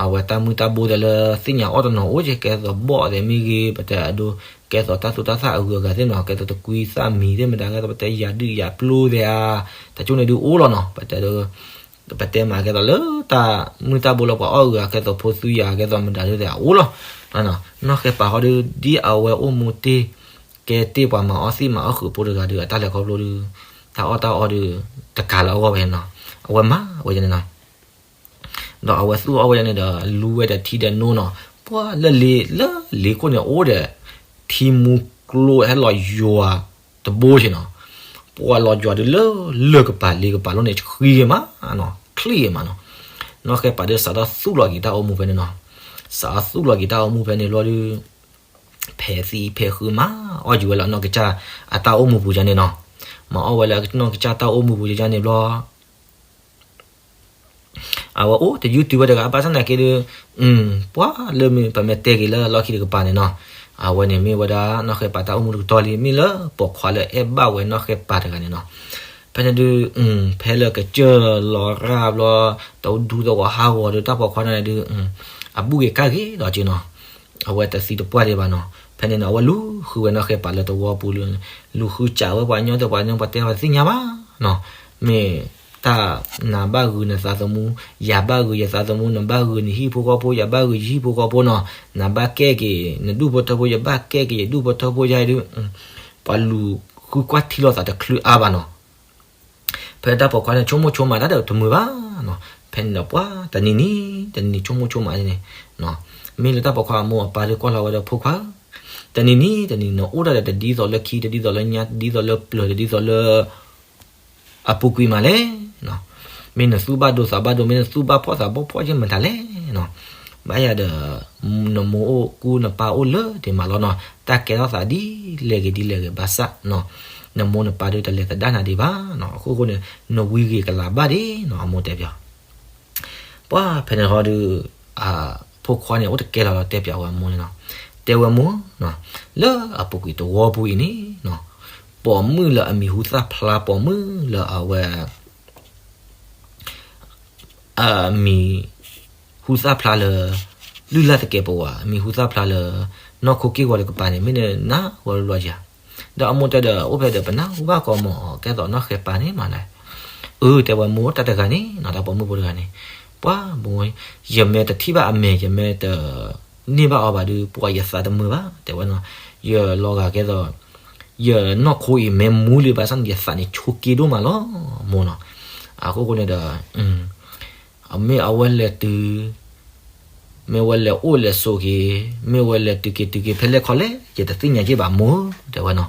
အဝဲတၢ်မုၢ်တၢ်ဘိသဲးလၢသ့ၣ်ညါအီၣ်တနီၤအိၣ်ကဲ ကဲသိးဘီၣ်သဲးမ့ၢ်ဂ့ၤ ပတဲအဒိ ကဲသိးတၢ်သူတၢ်သၣ်အဂုၤအဂၤသ့ၣ်နီၤ ကဲသိးတကွံသၣ်မံၤသ့ၣ်မတၤ ကဲသိးပတဲယၤဒုးယၤပျိသဲးဧါ တကၠိန့ၣ်ဒုးအိၣ်လီၤနီၤ. ပတဲဒုး ပတဲမးကဲသိးလၢတၢ်မုၢ်တၢ်ဘိလၢပှၤအီၣ်ဂုၤအဂၤ ကဲသိးဖိသုယၤ ကဲသိးမတၤဒုးသဲးအအိၣ်လီၤ. နီၢ်ဃဲပာ်ဃီဒုး ဒ်အဝဲအိၣ်မူတ့ၢ်ကဲတ့ၢ်ပှၤမၤအီၣ်သံၣ်မၤအီၣ်ဃုာ်ဖိတဂၤဒုး အတၢ်လဲၤခီဖျိဒုး တၢ်အီၣ်တၢ်အီဒုး တကးလၢအဂီၢ်ဘၣ်န့ၣ်နီၤ. အဝဲမၤဝဲန့ၣ်နီၤ. ဒီးအဝဲသူၣ်အီၣ်ဝဲန့ၣ်ဒီး လူဝဲဒီးထံဒီးနိနီၤ. ပှၤလၢလ့ လၢလ့ခိၣ်န့ၣ်အိၣ်ဒီး ထံမူကျိဟဲလီၤယွၤတဘိဆ့ၣ်နီၤ. ပှၤလီၤယွၤဒုးလၢ လၢၢ်ကပၤလ့ကပၤလိၣ်န့ၣ် ဆှံဂ့ၤမးနီၤ ချံဂ့ၤမးနီၤ. နီၢ်ဃဲပာ်ဒုးစးထီၣ်သူၣ်လီၤက့ၤတၢ်အိၣ်မူဖဲန့ၣ်နီၤ. စးထီၣ်သူၣ်လီၤက့ၤတၢ်အိၣ်မူဖဲန့ၣ်ဘျီဒုး ဖဲသံဖဲဃုမၤအီၣ်ယံၤဝဲလၢနီၢ်ကစၢ် အတၢ်အိၣ်မူပူၤယါန့ၣ်နီၤ. မၤအီၣ်ဝဲလၢနီၢ်ကစၢ်တၢ်အိၣ်မူပူၤယါန့ၣ်ဘျီ အဝဲအိၣ်တယုၢ်တုၤဝဲတဂၤ ဘၣ်ဆၣ်သနာ်က့ဒုး ပှၤလၢမ့ၢ်ပမ့ၢ်တဲက့ၤလၢလီၢ်ခံတကပၤန့ၣ်နီၤ. အဝဲန့ၣ်မ့ၢ်ဝဲဒၣ်နီၢ်ဃဲပာ်တၢ်အိၣ်မူတကတီၢ်လံ မ့ၢ်လၢပိာ်ခွါလၢအဲၣ်ဘၣ်ဝဲနီၢ်ဃဲပာ်တဂၤန့ၣ်နီၤ. ဖဲန့ၣ်ဒုး ဖဲလၢကစၢၢ်လီၤရၣ်ဘျီ တဒူသဝီဟးဂီၤဒီးတၢ်ပိာ်ခွါန့ၣ်ဒုး အဘူၣ်ဂ့ၤကၢ်ဂ့ၤဒီးက့နီၤ. အဝဲတသံတပှၢ်ဒံးဘၣ်နီၤ. ဖဲန့ၣ်နီၤ အဝဲလူၤဃုဝဲနီၢ်ဃဲပာ်လၢသဝီပူၤလၢ လူၤဃုစးဝဲပှၤကညီတပှၤကညီပှၤတဲပှၤတသ့ၣ်ညါဘၣ်နီၤ. မ့ၢ်တၢ်နၤဘၣ်ဂုာ်နသးသမူ, ယၤဘၣ်ဂုာ်ယသးသမူ, နဘၣ်ဂုာ်နဟံၣ်ဖိဃီဖိ, ယၤဘၣ်ဂုာ်ယဟံၣ်ဖိဃီဖိနီၤ, နဘၣ်ကဲက့ၤနဒူၣ်ဖိထၢဖိ, ယဘၣ်ကဲက့ၤယဒူၣ်ဖိထၢဖိယါအံၤဒုး, ပှၤလူၤဃုကွၢ်ထံလီၤသးတချုးအါဘၣ်နီၤ. ဖဲတၢ်ပိာ်ခွါန့ၣ် ဆိကမိၣ်ဆိကမးတၢ်ဒီးတမုာ်ဘၣ်နီၤ. ဖဲန့ၣ်ဒီးပှၤတနံၤနံၤ တနံၤနံၤဆိကမိၣ်ဆိကမးန့ၣ်, မ့ၢ်လၢတၢ်ပိာ်ခွါအမိၢ်အပၢ်ဒုးကွၢ်လီၤဝဲဒီးဖိခွါဧၢ, တနံၤနံၤတနံၤနအိၣ်ဒၣ်ဒီးတဒ်သိးလၢခံ, တဒ်သိးလၢညါ, တဒ်သိးလၢပျၢၤ, တဒ်သိးလၢ အပူၤကွံာ်မးလဲၣ်. မ့ၢ်နသူၣ်ဘၣ်ဒိသးဘၣ်ဒိ, မ့ၢ်နသူၣ်ဘၣ်ဖှီၣ်သးဘၣ်ဖှီၣ်ယဲၢ်မတၤလဲၣ်. ဘၣ်ယၤဒီး နမိၢ်အိၣ်ကူနပၢ်အိၣ်လၢဒံးမးလီၤနီၤ, တၢ်ကဲထီၣ်သးဒ်လဲၣ်ဂ့ၤဒ်လဲၣ်ဂ့ၤဘၣ်ဆၣ်, နမိၢ်နပၢ်ဒုးတလဲၤသဒၣ်နၤဒံးဘၣ်နီၤ, အခိၣ်ဃိန့ၣ် နဝံၤဂ့ၤကလၤဘၣ်ဒံးနီၤ, အမိၢ်တဲပျီ ပှၤဖဲန့ၣ်ဟီဒုး အဖိခွါန့ၣ် အိၣ်တကဲလီၤလီၤတဲပျီဝဲအမိၢ်န့ၣ်နီၤ, တဲဝဲမိၢ်, လၢအပူၤကွံာ်တဝီပူၤအံၤန့ၣ်နီၤ, ပိာ်မုၣ်လၢအမံၤဟူသၣ်ဖျါ, ပိာ်မုၣ်လၢအဝဲ အမံၤဟူသၣ်ဖျါလၢ လုၢ်လၢ်သကဲးပဝး, အမံၤဟူသၣ်ဖျါလၢ နီၢ်ခိက့ၢ်ဂီၤတကပၤန့ၣ် မ့ၢ်နနၢ်ဝဲလီၤယၤ, ဒီးအမိၢ်တဲဒီး အိၣ်ဖဲဒီးပနၢ်ဟူဘၣ်ကီးမး ကဲသိးနီၢ်ဃဲပာ်န့ၣ်မးလဲၣ်. အၢ တဲဝဲမိၢ် တၢ်တဂၤန့ၣ်နီၤ, တၢ်ပိာ်မုၣ်ဖိတဂၤန့ၣ်, ပှၤမိၢ် ယမ့ၢ်တထံၣ်ဘၣ်အမဲာ် ယမ့ၢ်တန့ၢ်ဘၣ်အီၤဘၣ်ဒုး ပှၤယသးတမုာ်ဘၣ် တဲဝဲနီၤ, ယလီၤဂာ်ကဲသိး ယနီၢ်ခိအံၤမ့ၢ်မူလံဘၣ်ဆၣ်န့ၣ် ယသးန့ၣ်ဆိးက့ဒိၣ်မးလီၤ မိၢ်နီၤ, အခိၣ်ဃိန့ၣ်ဒီး မ့ၢ်အဝဲလဲၤတုၤ မ့ၢ်ဝဲလဲၤအိၣ်လဲၤဆိးက့ၤ, မ့ၢ်ဝဲလဲၤတုၤက့ၤတုၤက့ၤဖဲလဲၣ်ခီလဲၣ် ယတသ့ၣ်ညါက့ၢ်ဘၣ်မိၢ် တဲဝဲနီၤ,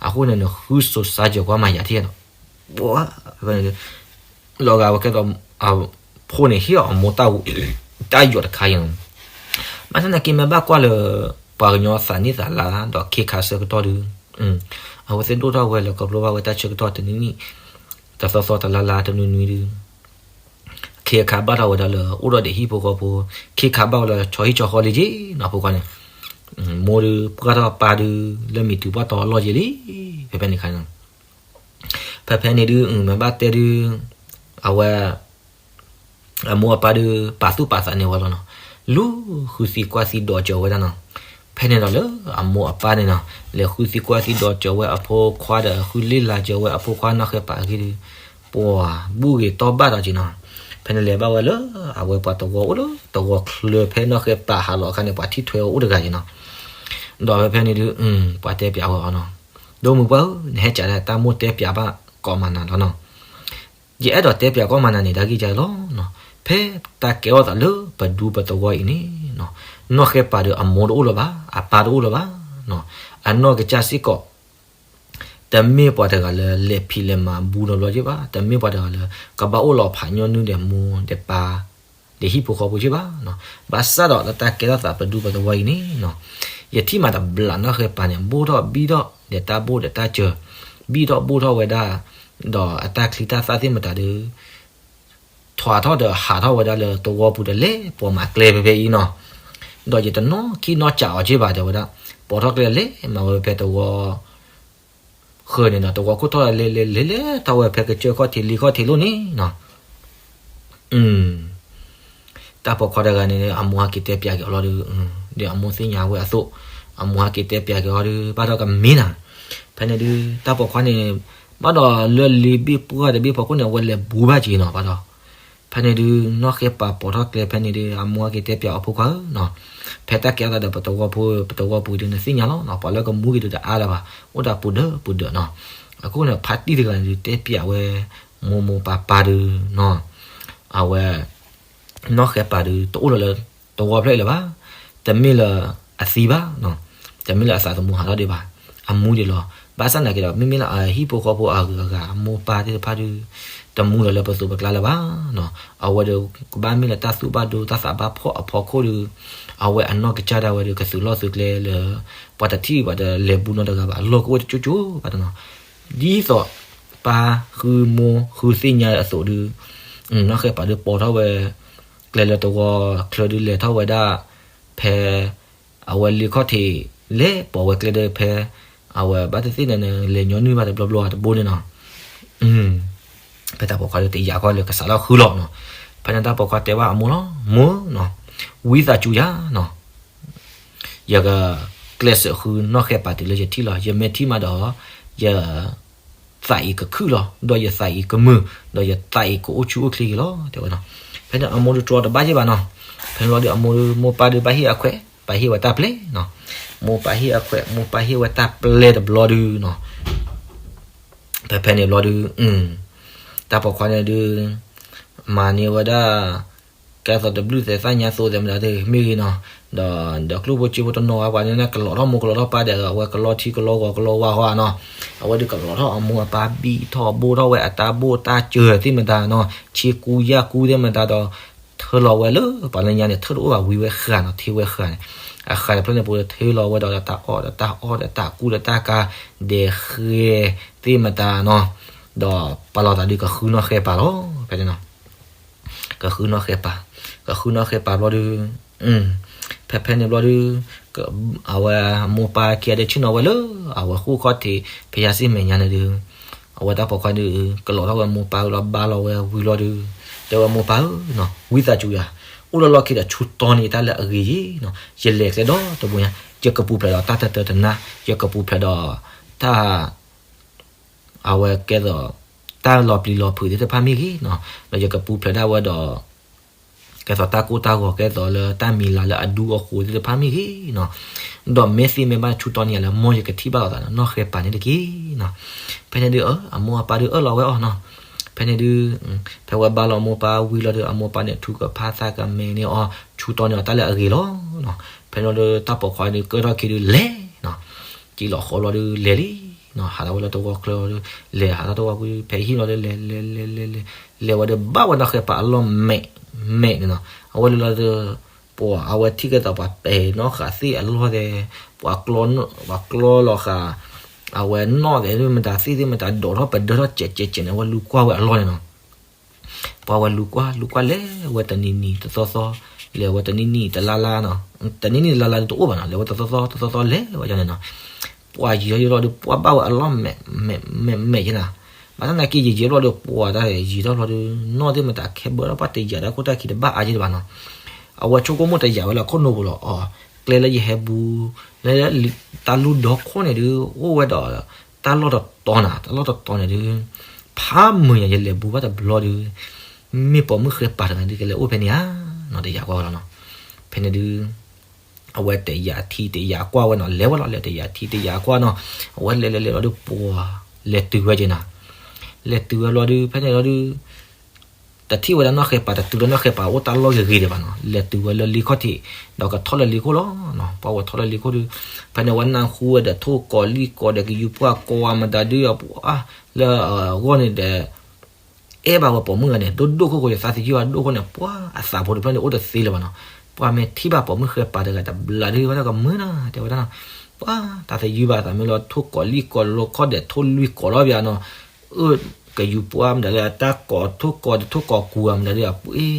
အဃိန့ၣ် နဃုစိၤစါယၢၤကွၢ်မၤယၤထံၣ်နီၤ, ပှၤ လီၤဂာ်ဝဲကဲသိး အဖိန့ၣ်ဟ့ၣ်အီၤအမိၢ်တၢ်ယိးတခါအံၤနီၤ, ဘၣ်ဆၣ်သနာ်က့မ့ၢ်ဘၣ်ကွၢ်လၢ ပှၤကညီသးနံၣ်သးလါဒီးခ့ခါဆၢကတီၢ်ဒုး အဝဲသ့ၣ်ဒိၣ်ထီၣ်ဝဲလၢခီဖျိဘၣ်ဝဲတၢ်ဆၢကတီၢ်တနံၤနံၤ တသီသီတလါလါတနွံနွံဒုး ခ့ခါဘၣ်ထီၣ်ဝဲဒၣ်လၢ အိၣ်ဒီးဒဲးဟံၣ်ဖိဃီဖိ, ခ့ခါဘၣ်ဝဲလၢဆီဟံၣ်ဆီဃီလံက့နီၤ ဖိခွါန့ၣ်, မိၢ်ဒုးပှၢ်ထီၣ်ပၢ်ဒုး လၢမံၤတုၤပှၢ်တီအလီၢ်က့လံ, ဖဲဖဲန့ၣ်ခါန့ၣ်, ဖဲဖဲန့ၣ်ဒုး မ့ၢ်ဘၣ်တဲဒုး အဝဲ အမိၢ်အပၢ်ဒုး ပာ်သူၣ်ပာ်သးန့ၢ်ဝဲလီၤနီၤ, လူၤဃုသံကွၢ်သံဒီးစၢၤဝဲဒၣ်နီၤ, ဖဲန့ၣ်ဒီးလၢအမိၢ်အပၢ်န့ၣ်နီၤ လဲၤဃုသံကွၢ်သံဒီးစၢၤဝဲအဖိခွါဒီး ဃုလ့ၣ်လၤစၢၤဝဲအဖိခွါနီၢ်ဃဲပာ်အဂ့ၢ်ဒုး ပှၤဘူၣ်ဂ့ၤတီၢ်ဘၣ်ဒီးက့နီၤ, ဖဲန့ၣ်လဲၤဘၣ်ဝဲလၢ အဝဲပှၤတဝီအိၣ်လၢတဝီချၢဖဲနီၢ်ဃဲပာ်ဟးလီၤအခါန့ၣ် ပှၤထံၣ်ထွဲအအိၣ်တဂၤက့နီၤ, ဒီးဖဲဖဲန့ၣ်ဒုး ပှၤတဲပၠးဝဲအီၤနီၤ, ဒိၣ်မုၣ်ပှၢ်ဧၢ, နဟဲကးဒၣ်တၢ်မိၣ်တဲပၠးဘၣ်ကိးမးနၤလီၤနီၤ. ယအဲၣ်ဒိးတဲပၠးကိးမးနၤန့ၣ် တၢ်ဂ့ၢ်ကလီၤနီၤ. ဖဲတၢ်ကဲထီၣ်သးလၢပဒူပသဝီအံၤန့ၣ်နီၤ, နီၢ်ဃဲပၤဒီးအမိၢ်တအိၣ်လၢၤဘၣ်, အပၢ်တအိၣ်လၢၤဘၣ်နီၤ. အနီၢ်ကစၢ်စ့ၢ်ကီး တမ့ၢ်ပှၤတဂၤလၢလဲၤဖံးလဲၤမၤဘူးနီတဘျီက့ဘၣ်, တမ့ၢ်ပှၤတဂၤလၢ ကဘၣ်အိၣ်လီၤဖးညီနုၢ်ဒီးမိၢ်ဒီးပၢ် ဒီးဟံၣ်ဖိဃီဖိက့ဘၣ်နီၤ. ဘၣ်ဆၣ်ဒီးလၢတၢ်ကဲထီၣ်သးပဒူပသဝီအံၤန့ၣ်နီၤ, ယထံၣ်မးတဘျီနီၢ်ဃဲပၤန့ၣ် ဘိၣ်ထီၣ်ဘံၣ်ထီၣ်ဒီးတၢ်ဘိၣ်ဒီးတၢ်စၢၤ, ဘံၣ်ထီၣ်ဘိၣ်ထီၣ်ဝဲဒၣ်, ဒီးအတၢ်ချံတၢ်သၣ်သ့ၣ်မတၤဒီး ထွးထီၣ်ဒီးဟးထီၣ်ဝဲဒၣ်လၢသဝီပူၤဒီးလဲၤပိာ်မၤကျဲဖဲဖဲအံၤနီၤ. ဒီးယတနီၣ်ခံနီၣ်စးအီၤက့ဘၣ် တဲဝဲဒၣ်, ပိာ်ထီၣ်ကျဲလဲၤမၤဝဲဖဲသဝီ ဃၢၤန့ၣ်နီၤ, သဝီခိၣ်ထီၣ်လဲၤလဲၤလဲၤလဲၤထီၣ်ဝဲဖဲကစၢၢ်ခီၣ်ထံးလံခီၣ်ထံးလိၣ်န့ၣ်နီၤ. တၢ်ပိာ်ခွါတဂၤန့ၣ် အမိၢ်ဟဲက့ၤတဲပၠးက့ၤအီၤလီၤဒီး, ဒီးအမိၢ်သ့ၣ်ညါဝဲအသိး, အမိၢ်ဟဲက့ၤတဲပၠးက့ၤအီၤဒီး ဘၣ်ဒီးကမ့ၢ်နၤ, ဖဲန့ၣ်ဒုး တၢ်ပိာ်ခွါန့ၣ် ဘၣ်ဒီးလၢလံာ်ဘ့ၣ်ပှၢ်တဘ့ၣ်ဖီခိၣ်န့ၣ် အဝဲလဲၤဘူးဘၣ်က့ၤနီၤ ဘၣ်ဒီး ဖဲန့ၣ်ဒုး နီၢ်ဃဲပၤပိာ်ထီၣ်ကျဲဖဲန့ၣ်ဒုး အမိၢ်ဟဲက့ၤတဲပၠးအီၤ ဖိခွါဧၢနီၤ, ဖဲတၢ်ကဲထီၣ်သးဒီးပသဝီဖိ ပသဝီပူၤဒုး နသ့ၣ်ညါလီၤနီၤ, ပှၤလၢကမူက့ၤဒုးတအါလၢၤဘၣ်, အိၣ်ဒၣ်ပူၤဒၢးပူၤဒၢးနီၤ. အဃိန့ၣ် ဖါတံၢ်တဂၤန့ၣ်ဒုး တဲပၠးဝဲ မိၢ်မိၢ်ပၢ်ပၢ်ဒုးနီၤ, အဝဲ နီၢ်ဃဲပၤဒုး တအိၣ်လၢၤလၢသဝီဖျၢၣ်အံၤလၢၤဘၣ်, တမ့ၢ်လၢအသံဘၣ်နီၤ, တမ့ၢ်လၢအသးသမူဟးထီၣ်ဒံးဘၣ်, အမူဒံးလီၤ. ဘၣ်ဆၣ်နာ်က့ဒီး မ့မ့ၢ်လၢအဟံၣ်ဖိဃီဖိအဂုၤအဂၤ အမိၢ်ပၢ်သ့ၣ်တဖၣ်ဒုး တမူလီၤလၢပသိးပကျါလၢၤဘၣ်နီၤ, အဝဲဒုးကဘၣ်မ့ၢ်လၢတၢ်သူၣ်ဘၣ်ဒိတၢ်သးဘၣ်ဖှီၣ်အဖီခိၣ်ဒုး, အဝဲအနီၢ်ကစၢ်ဒၣ်ဝဲဒုး ကသုးလီၢ်သုးကျဲလၢ ပှၤတထံၣ်ပှၤတလဲၤဘူးနီတဂၤဘၣ် အလီၢ်ကအိၣ်တကၠိကၠိဘၣ်နီၤ. ဒ်သိး ပၢ်ဃုမိၢ်ဃုသ့ၣ်ညါအသိးဒုး, နီၢ်ဃဲပၤဒုးပိာ်ထီၣ်ဝဲ ကျဲလၢသဝီချၢဒုး လဲၤထီၣ်ဝဲဒၣ် ဖဲ အဝဲလံခီၣ်ထံး လဲၤပိာ်ဝဲကျဲဒီး ဖဲအဝဲဘၣ်သ့ၣ်သ့ၣ်န့ၣ် လဲၤညီနုၢ်ဘၣ်တဘျီဘျီတဘိန့ၣ်နီၤ. ဖဲတၢ်ပိာ်ခွါဒုးတယာ်ကီၢ်လၢကစးထီၣ်ဃုလီၤနီၤ. ဖဲန့ၣ်တၢ်ပိာ်ခွါတဲဘၣ်အမိၢ်လီၤ, မိၢ်နီၤ, ဝံသးစူၤယၤနီၤ, ယကကျဲးစၢးဃုနီၢ်ဃဲပၤတုၤလၢယထံၣ်လီၤ. ယမ့ၢ်ထံၣ်မးဒီး ယ သးအံၤကခုၣ်လီၤ, ဒီးယသးအံၤကမုာ်, ဒီးယသးအံၤကအိၣ်ဆူၣ်အိၣ်ချ့က့ၤလီၤ တဲဝဲနီၤ. ဖဲန့ၣ်အမိၢ်ဒုးတြီတဘၣ်ယဲၢ်ဘၣ်နီၤ. ဖဲန့ၣ်လီၤဒုး အမိၢ်ဒုး မိၢ်ပၢ်ဒုးဘၣ်ဟ့ၣ်အခွဲး ပာ်ဟ့ၣ်ဝဲတၢ်ပျဲနီၤ. မိၢ်ပၢ်ဟ့ၣ်အခွဲး မိၢ်ပၢ်ဟ့ၣ်ဝဲတၢ်ပျဲတဘျီဒုးနီၤ. ဖဲဖဲန့ၣ်ဘျီဒုး တၢ်ပိာ်ခွါန့ၣ်ဒုး မၤန့ၢ်ဝဲဒၣ် ကဲသိးတဘျုးသဲးသၣ်ညါသိးသဲးမတၤသ့ၣ်မ့ၢ်ဂ့ၤနီၤ, ဒီး ဒီးကျိၣ်ဖိစ့ဖိတနီၤဝဲပှၤန့ၣ် ကလီၤထီၣ်မိၢ်ကလီၤထီၣ်ပၢ်ဒီး အဝဲကလီထံကလီဂီၤကလီဝါဃီနီၤ, အဝဲဒုးကလီၤထီၣ်အမိၢ်အပၢ်ဘံၣ်ထီၣ်ဘိၣ်ထီၣ်ဝဲအတၢ်ဘိၣ်တၢ်စၢၤသ့ၣ်မတၤနီၤ, ဆ့ကူယၢ်ကူသ့ၣ်မတၤဒီး ထၢလီၤဝဲလၢ ပှၤလၢညါန့ၣ် ထၢတအိၣ်ဘၣ်ဝံၤဝဲဃာ်နီၤ, ထ့ဝဲဃာ်န့ၣ်, အဃာ်တဖျၢၣ်န့ၣ် ပထၢလီၤဝဲဒီးတၢ်အီၣ်ဒီးတၢ်အီဒီးတၢ်ကူဒီးတၢ်ကၤ ဒဲးဃဲသ့ၣ်မတၤနီၤ, ဒီးပာ်လီၤသးဒုးကဃုနီၢ်ဃဲပၤလီၤ ဖဲန့ၣ်နီၤ. ကဃုနီၢ်ဃဲပၤ, ကဃုနီၢ်ဃဲပၤဘျီဒုး, ဖဲဖဲန့ၣ်ဘျီဒုး, အဝဲမိၢ်ပၢ်ခံဂၤဒဲးဆ့ၣ်နီၤဝဲလၢ အဝဲဃိၣ်ခီၣ်ထံး ဖယါစ့ၣ်မဲာ်ညါန့ၣ်ဒုး, အဝဲတၢ်ပိာ်ခွါဒုး ကလီၤထီၣ်ဝဲမိၢ်ပၢ်လီၤဘါလီၤဝဲဝံၤလီၤဒုး, တဲဝဲမိၢ်ပၢ်ဧၢ, ဝံသးစူၤယၤ, အိၣ်လၢလီၢ်ခံဒီးဆူတီန့ၢ်ယတၢ်လၢအဂ့ၤယဲနီၤ, ယလဲၤကျဲဒီတဘိညါ, ယကပူၤဖျဲးဒီးတၢ်တတၢတနါ, ယကပူၤဖျဲးဒီး တၢ် အဝဲကဲသိး တၢ်လီၤပျံၤလီၤဖုးသ့ၣ်တဖၣ်မ့ၢ်ဂ့ၤနီၤ, ဒီးယကပူၤဖျဲးဒၣ်ဝဲဒီး ကဲသိးတၢ်ကိၢ်တၢ်ဂီၤ ကဲသိးလၢတၢ်မံၤလၤလၢအဒူအဃိးသ့ၣ်တဖၣ်မ့ၢ်ဂ့ၤနီၤ, ဒီးမ့ၢ်သ့မ့ၢ်ဘၣ်ဆူတီန့ၢ်ယၤလၢ မ်ယကထံၣ်ဘၣ်လိာ်သးနီၢ်ဃဲပၤန့ၣ်တက့ၢ်နီၤ. ဖဲန့ၣ်ဒုး အမိၢ်အပၢ်ဒုးအၢၣ်လီၤဝဲအီၤနီၤ. ဖဲန့ၣ်ဒုး ဖဲဝဲဘါလီၤမိၢ်ပၢ်ဝံၤလီၤဒီး အမိၢ်ပၢ်န့ၣ် ထုကဖၣ်သးကမဲာ်န့ၢ်အီၤ ဆူတီန့ၢ်အီၤတၢ်လၢအဂ့ၤလီၤနီၤ. ဖဲန့ၣ်ဒုး တၢ်ပိာ်ခွါဒုးကၢထီၣ်ခံဒုးလဲၤနီၤ, ကံလီၤဃီလီၤဒုးလဲၤလံနီၤ, ဟးထီၣ်ဝဲလၢသဝီချၢဒုး လဲၤဟးထီၣ်သဝီဖဲဟံၣ်လီၤဒုး လဲၤလဲၤလဲၤလဲၤလဲၤ လဲၤဝဲဒုးဘၣ်ဝဲနီၢ်ဃဲပၤအလီၢ်မဲာ် မဲာ်န့ၣ်နီၤ. အဝဲလဲၤလီၤဒုး ပှၤအဝဲထံၣ်ကဲသိးပှၤပဲာ်နီၣ်ဃာ်သ့ၣ်အလီၢ်သဲး, ပှၤကျီ ပှၤကျီလီၤဃာ် အဝဲနီၣ်သဲးမတၤသ့ၣ်သ့ၣ်မတၤ ဒိးထီၣ်ပဒၢထီၣ်စဲးစဲးစဲးန့ၣ် အဝဲလူၤကွၢ်ဝဲအလီၢ်န့ၣ်နီၤ. ပှၤဝဲလူၤကွၢ် လူၤကွၢ်လဲၤဝဲတနံၤနံၤတသီသီ, လဲၤဝဲတနံၤနံၤတလါလါနီၤ, တနံၤနံၤတလါလါဒုးတအိၣ်ဘၣ်နီၤ, လဲၤဝဲတသီသီတသီသီလဲၤဝဲဒ်န့ၣ်နီၤ. ပှၤယံာ်ထီၣ်ယံာ်ထီၣ်ဒုး ပှၤဘၣ်ဝဲအလီၢ်မဲာ် မဲာ်မဲာ်မဲာ်က့နီၤ. ဘၣ်ဆၣ်သနာ်က့ ယံာ်ယံာ်ဘျီဒုး ပှၤတၢ်ယံာ်ထီၣ်ဘျီဒုး နီၣ်သ့ၣ်မတၤခဲဘၢထီၣ် ပှၤတယာ်တၢ်ခိၣ်တၢ်ခံတဘၣ်အါက့ဘၣ်နီၤ. အဝဲဆိကမိၣ်တယာ်ဝဲလၢခိၣ်နူာ်ပူၤလီၤအီၤ, ကျဲလၢယဟဲဘူး လၢတၢ်လူၢ်ဒီခိၣ်န့ၣ်ဒုး အိၣ်ဝဲဒီး တၢ်လီၢ်တတီၤနၤ, တၢ်လီၢ်တတီၤန့ၣ်ဒုး ဖးမုာ်ညါ ယလဲၤဘူးဘၣ်တဘျီဒုး မ့ၢ်ပိာ်မုၣ်ဃဲပၤတဂၤဒုး ကလဲၤအိၣ်ဖဲန့ၣ်ဧါနီၤ တယာ်ကွၢ်ဝဲလီၤနီၤ. ဖဲန့ၣ်ဒုး အဝဲတယာ်ထံတယာ်ကွၢ်ဝဲနီၤ, လဲၤဝဲလီၤ လဲၤတယာ်ထံတယာ်ကွၢ်နီၤ, အဝဲလဲၤလဲၤလဲၤလီၤဒုး ပှၤလဲၤတုၤဝဲက့ၤနီၤ, လဲၤတုၤဝဲလီၤဒုး ဖဲန့ၣ်လီၤဒုး တထံၣ်ဝဲဒၣ်နီၢ်ဃဲပၤ တတုၤလၢနီၢ်ဃဲပၤအိၣ်တၢ်လီၢ်ဂ့ၤဂ့ၤဒံးဘၣ်နီၤ, လဲၤတုၤဝဲလၢလ့ခိၣ်ထံး, ဒီးကထီၣ်လၢလ့ခိၣ်လီၤ, ပှၤဝဲထီၣ်လၢလ့ခိၣ်ဒုး ဖဲန့ၣ်ဝဲနၢ်ဟူဝဲဒီးထိၣ်ကိးလံၣ်ကိးဒီး ကယူၤပှၢ်ကိးဝဲမတၤဒုး ပှၤလၢအဂီၢ်န့ၣ်ဒီး အဲၣ်ဘၣ်ဝဲပိာ်မုၣ်ဂၤန့ၣ် ဒိၣ်ဒိၣ်ခိၣ်ခိၣ် ယသးသယုၢ်အဒိၣ်ခိၣ်န့ၣ် ပှၤအသးဖိတဖျၢၣ်န့ၣ် အိၣ်တသ့လၢၤဘၣ်နီၤ, ပှၤမ့ၢ်ထံၣ်ဘၣ်ပိာ်မုၣ်ဃဲပၤတဂၤတဘျီဒုး ဝဲဒၣ်ကမုာ်နီၤ တဲဝဲဒၣ်နီၤ, ပှၤသးသယုၢ်ဘၣ်သးမုာ်လီၤ ထိၣ်ကိးလံၣ်ကိးလီခီၣ်ဒဲး ထိၣ်လွံၢ်ကိးလီၤဘၣ်နီၤ, အၢ ကယူၤပှၢ်မတၤလၢအတၢ်ကိးထိၣ်ကိးဒီး ထိၣ်ကိးကူၤဧါမတၤဒုး အပှ့ၤ,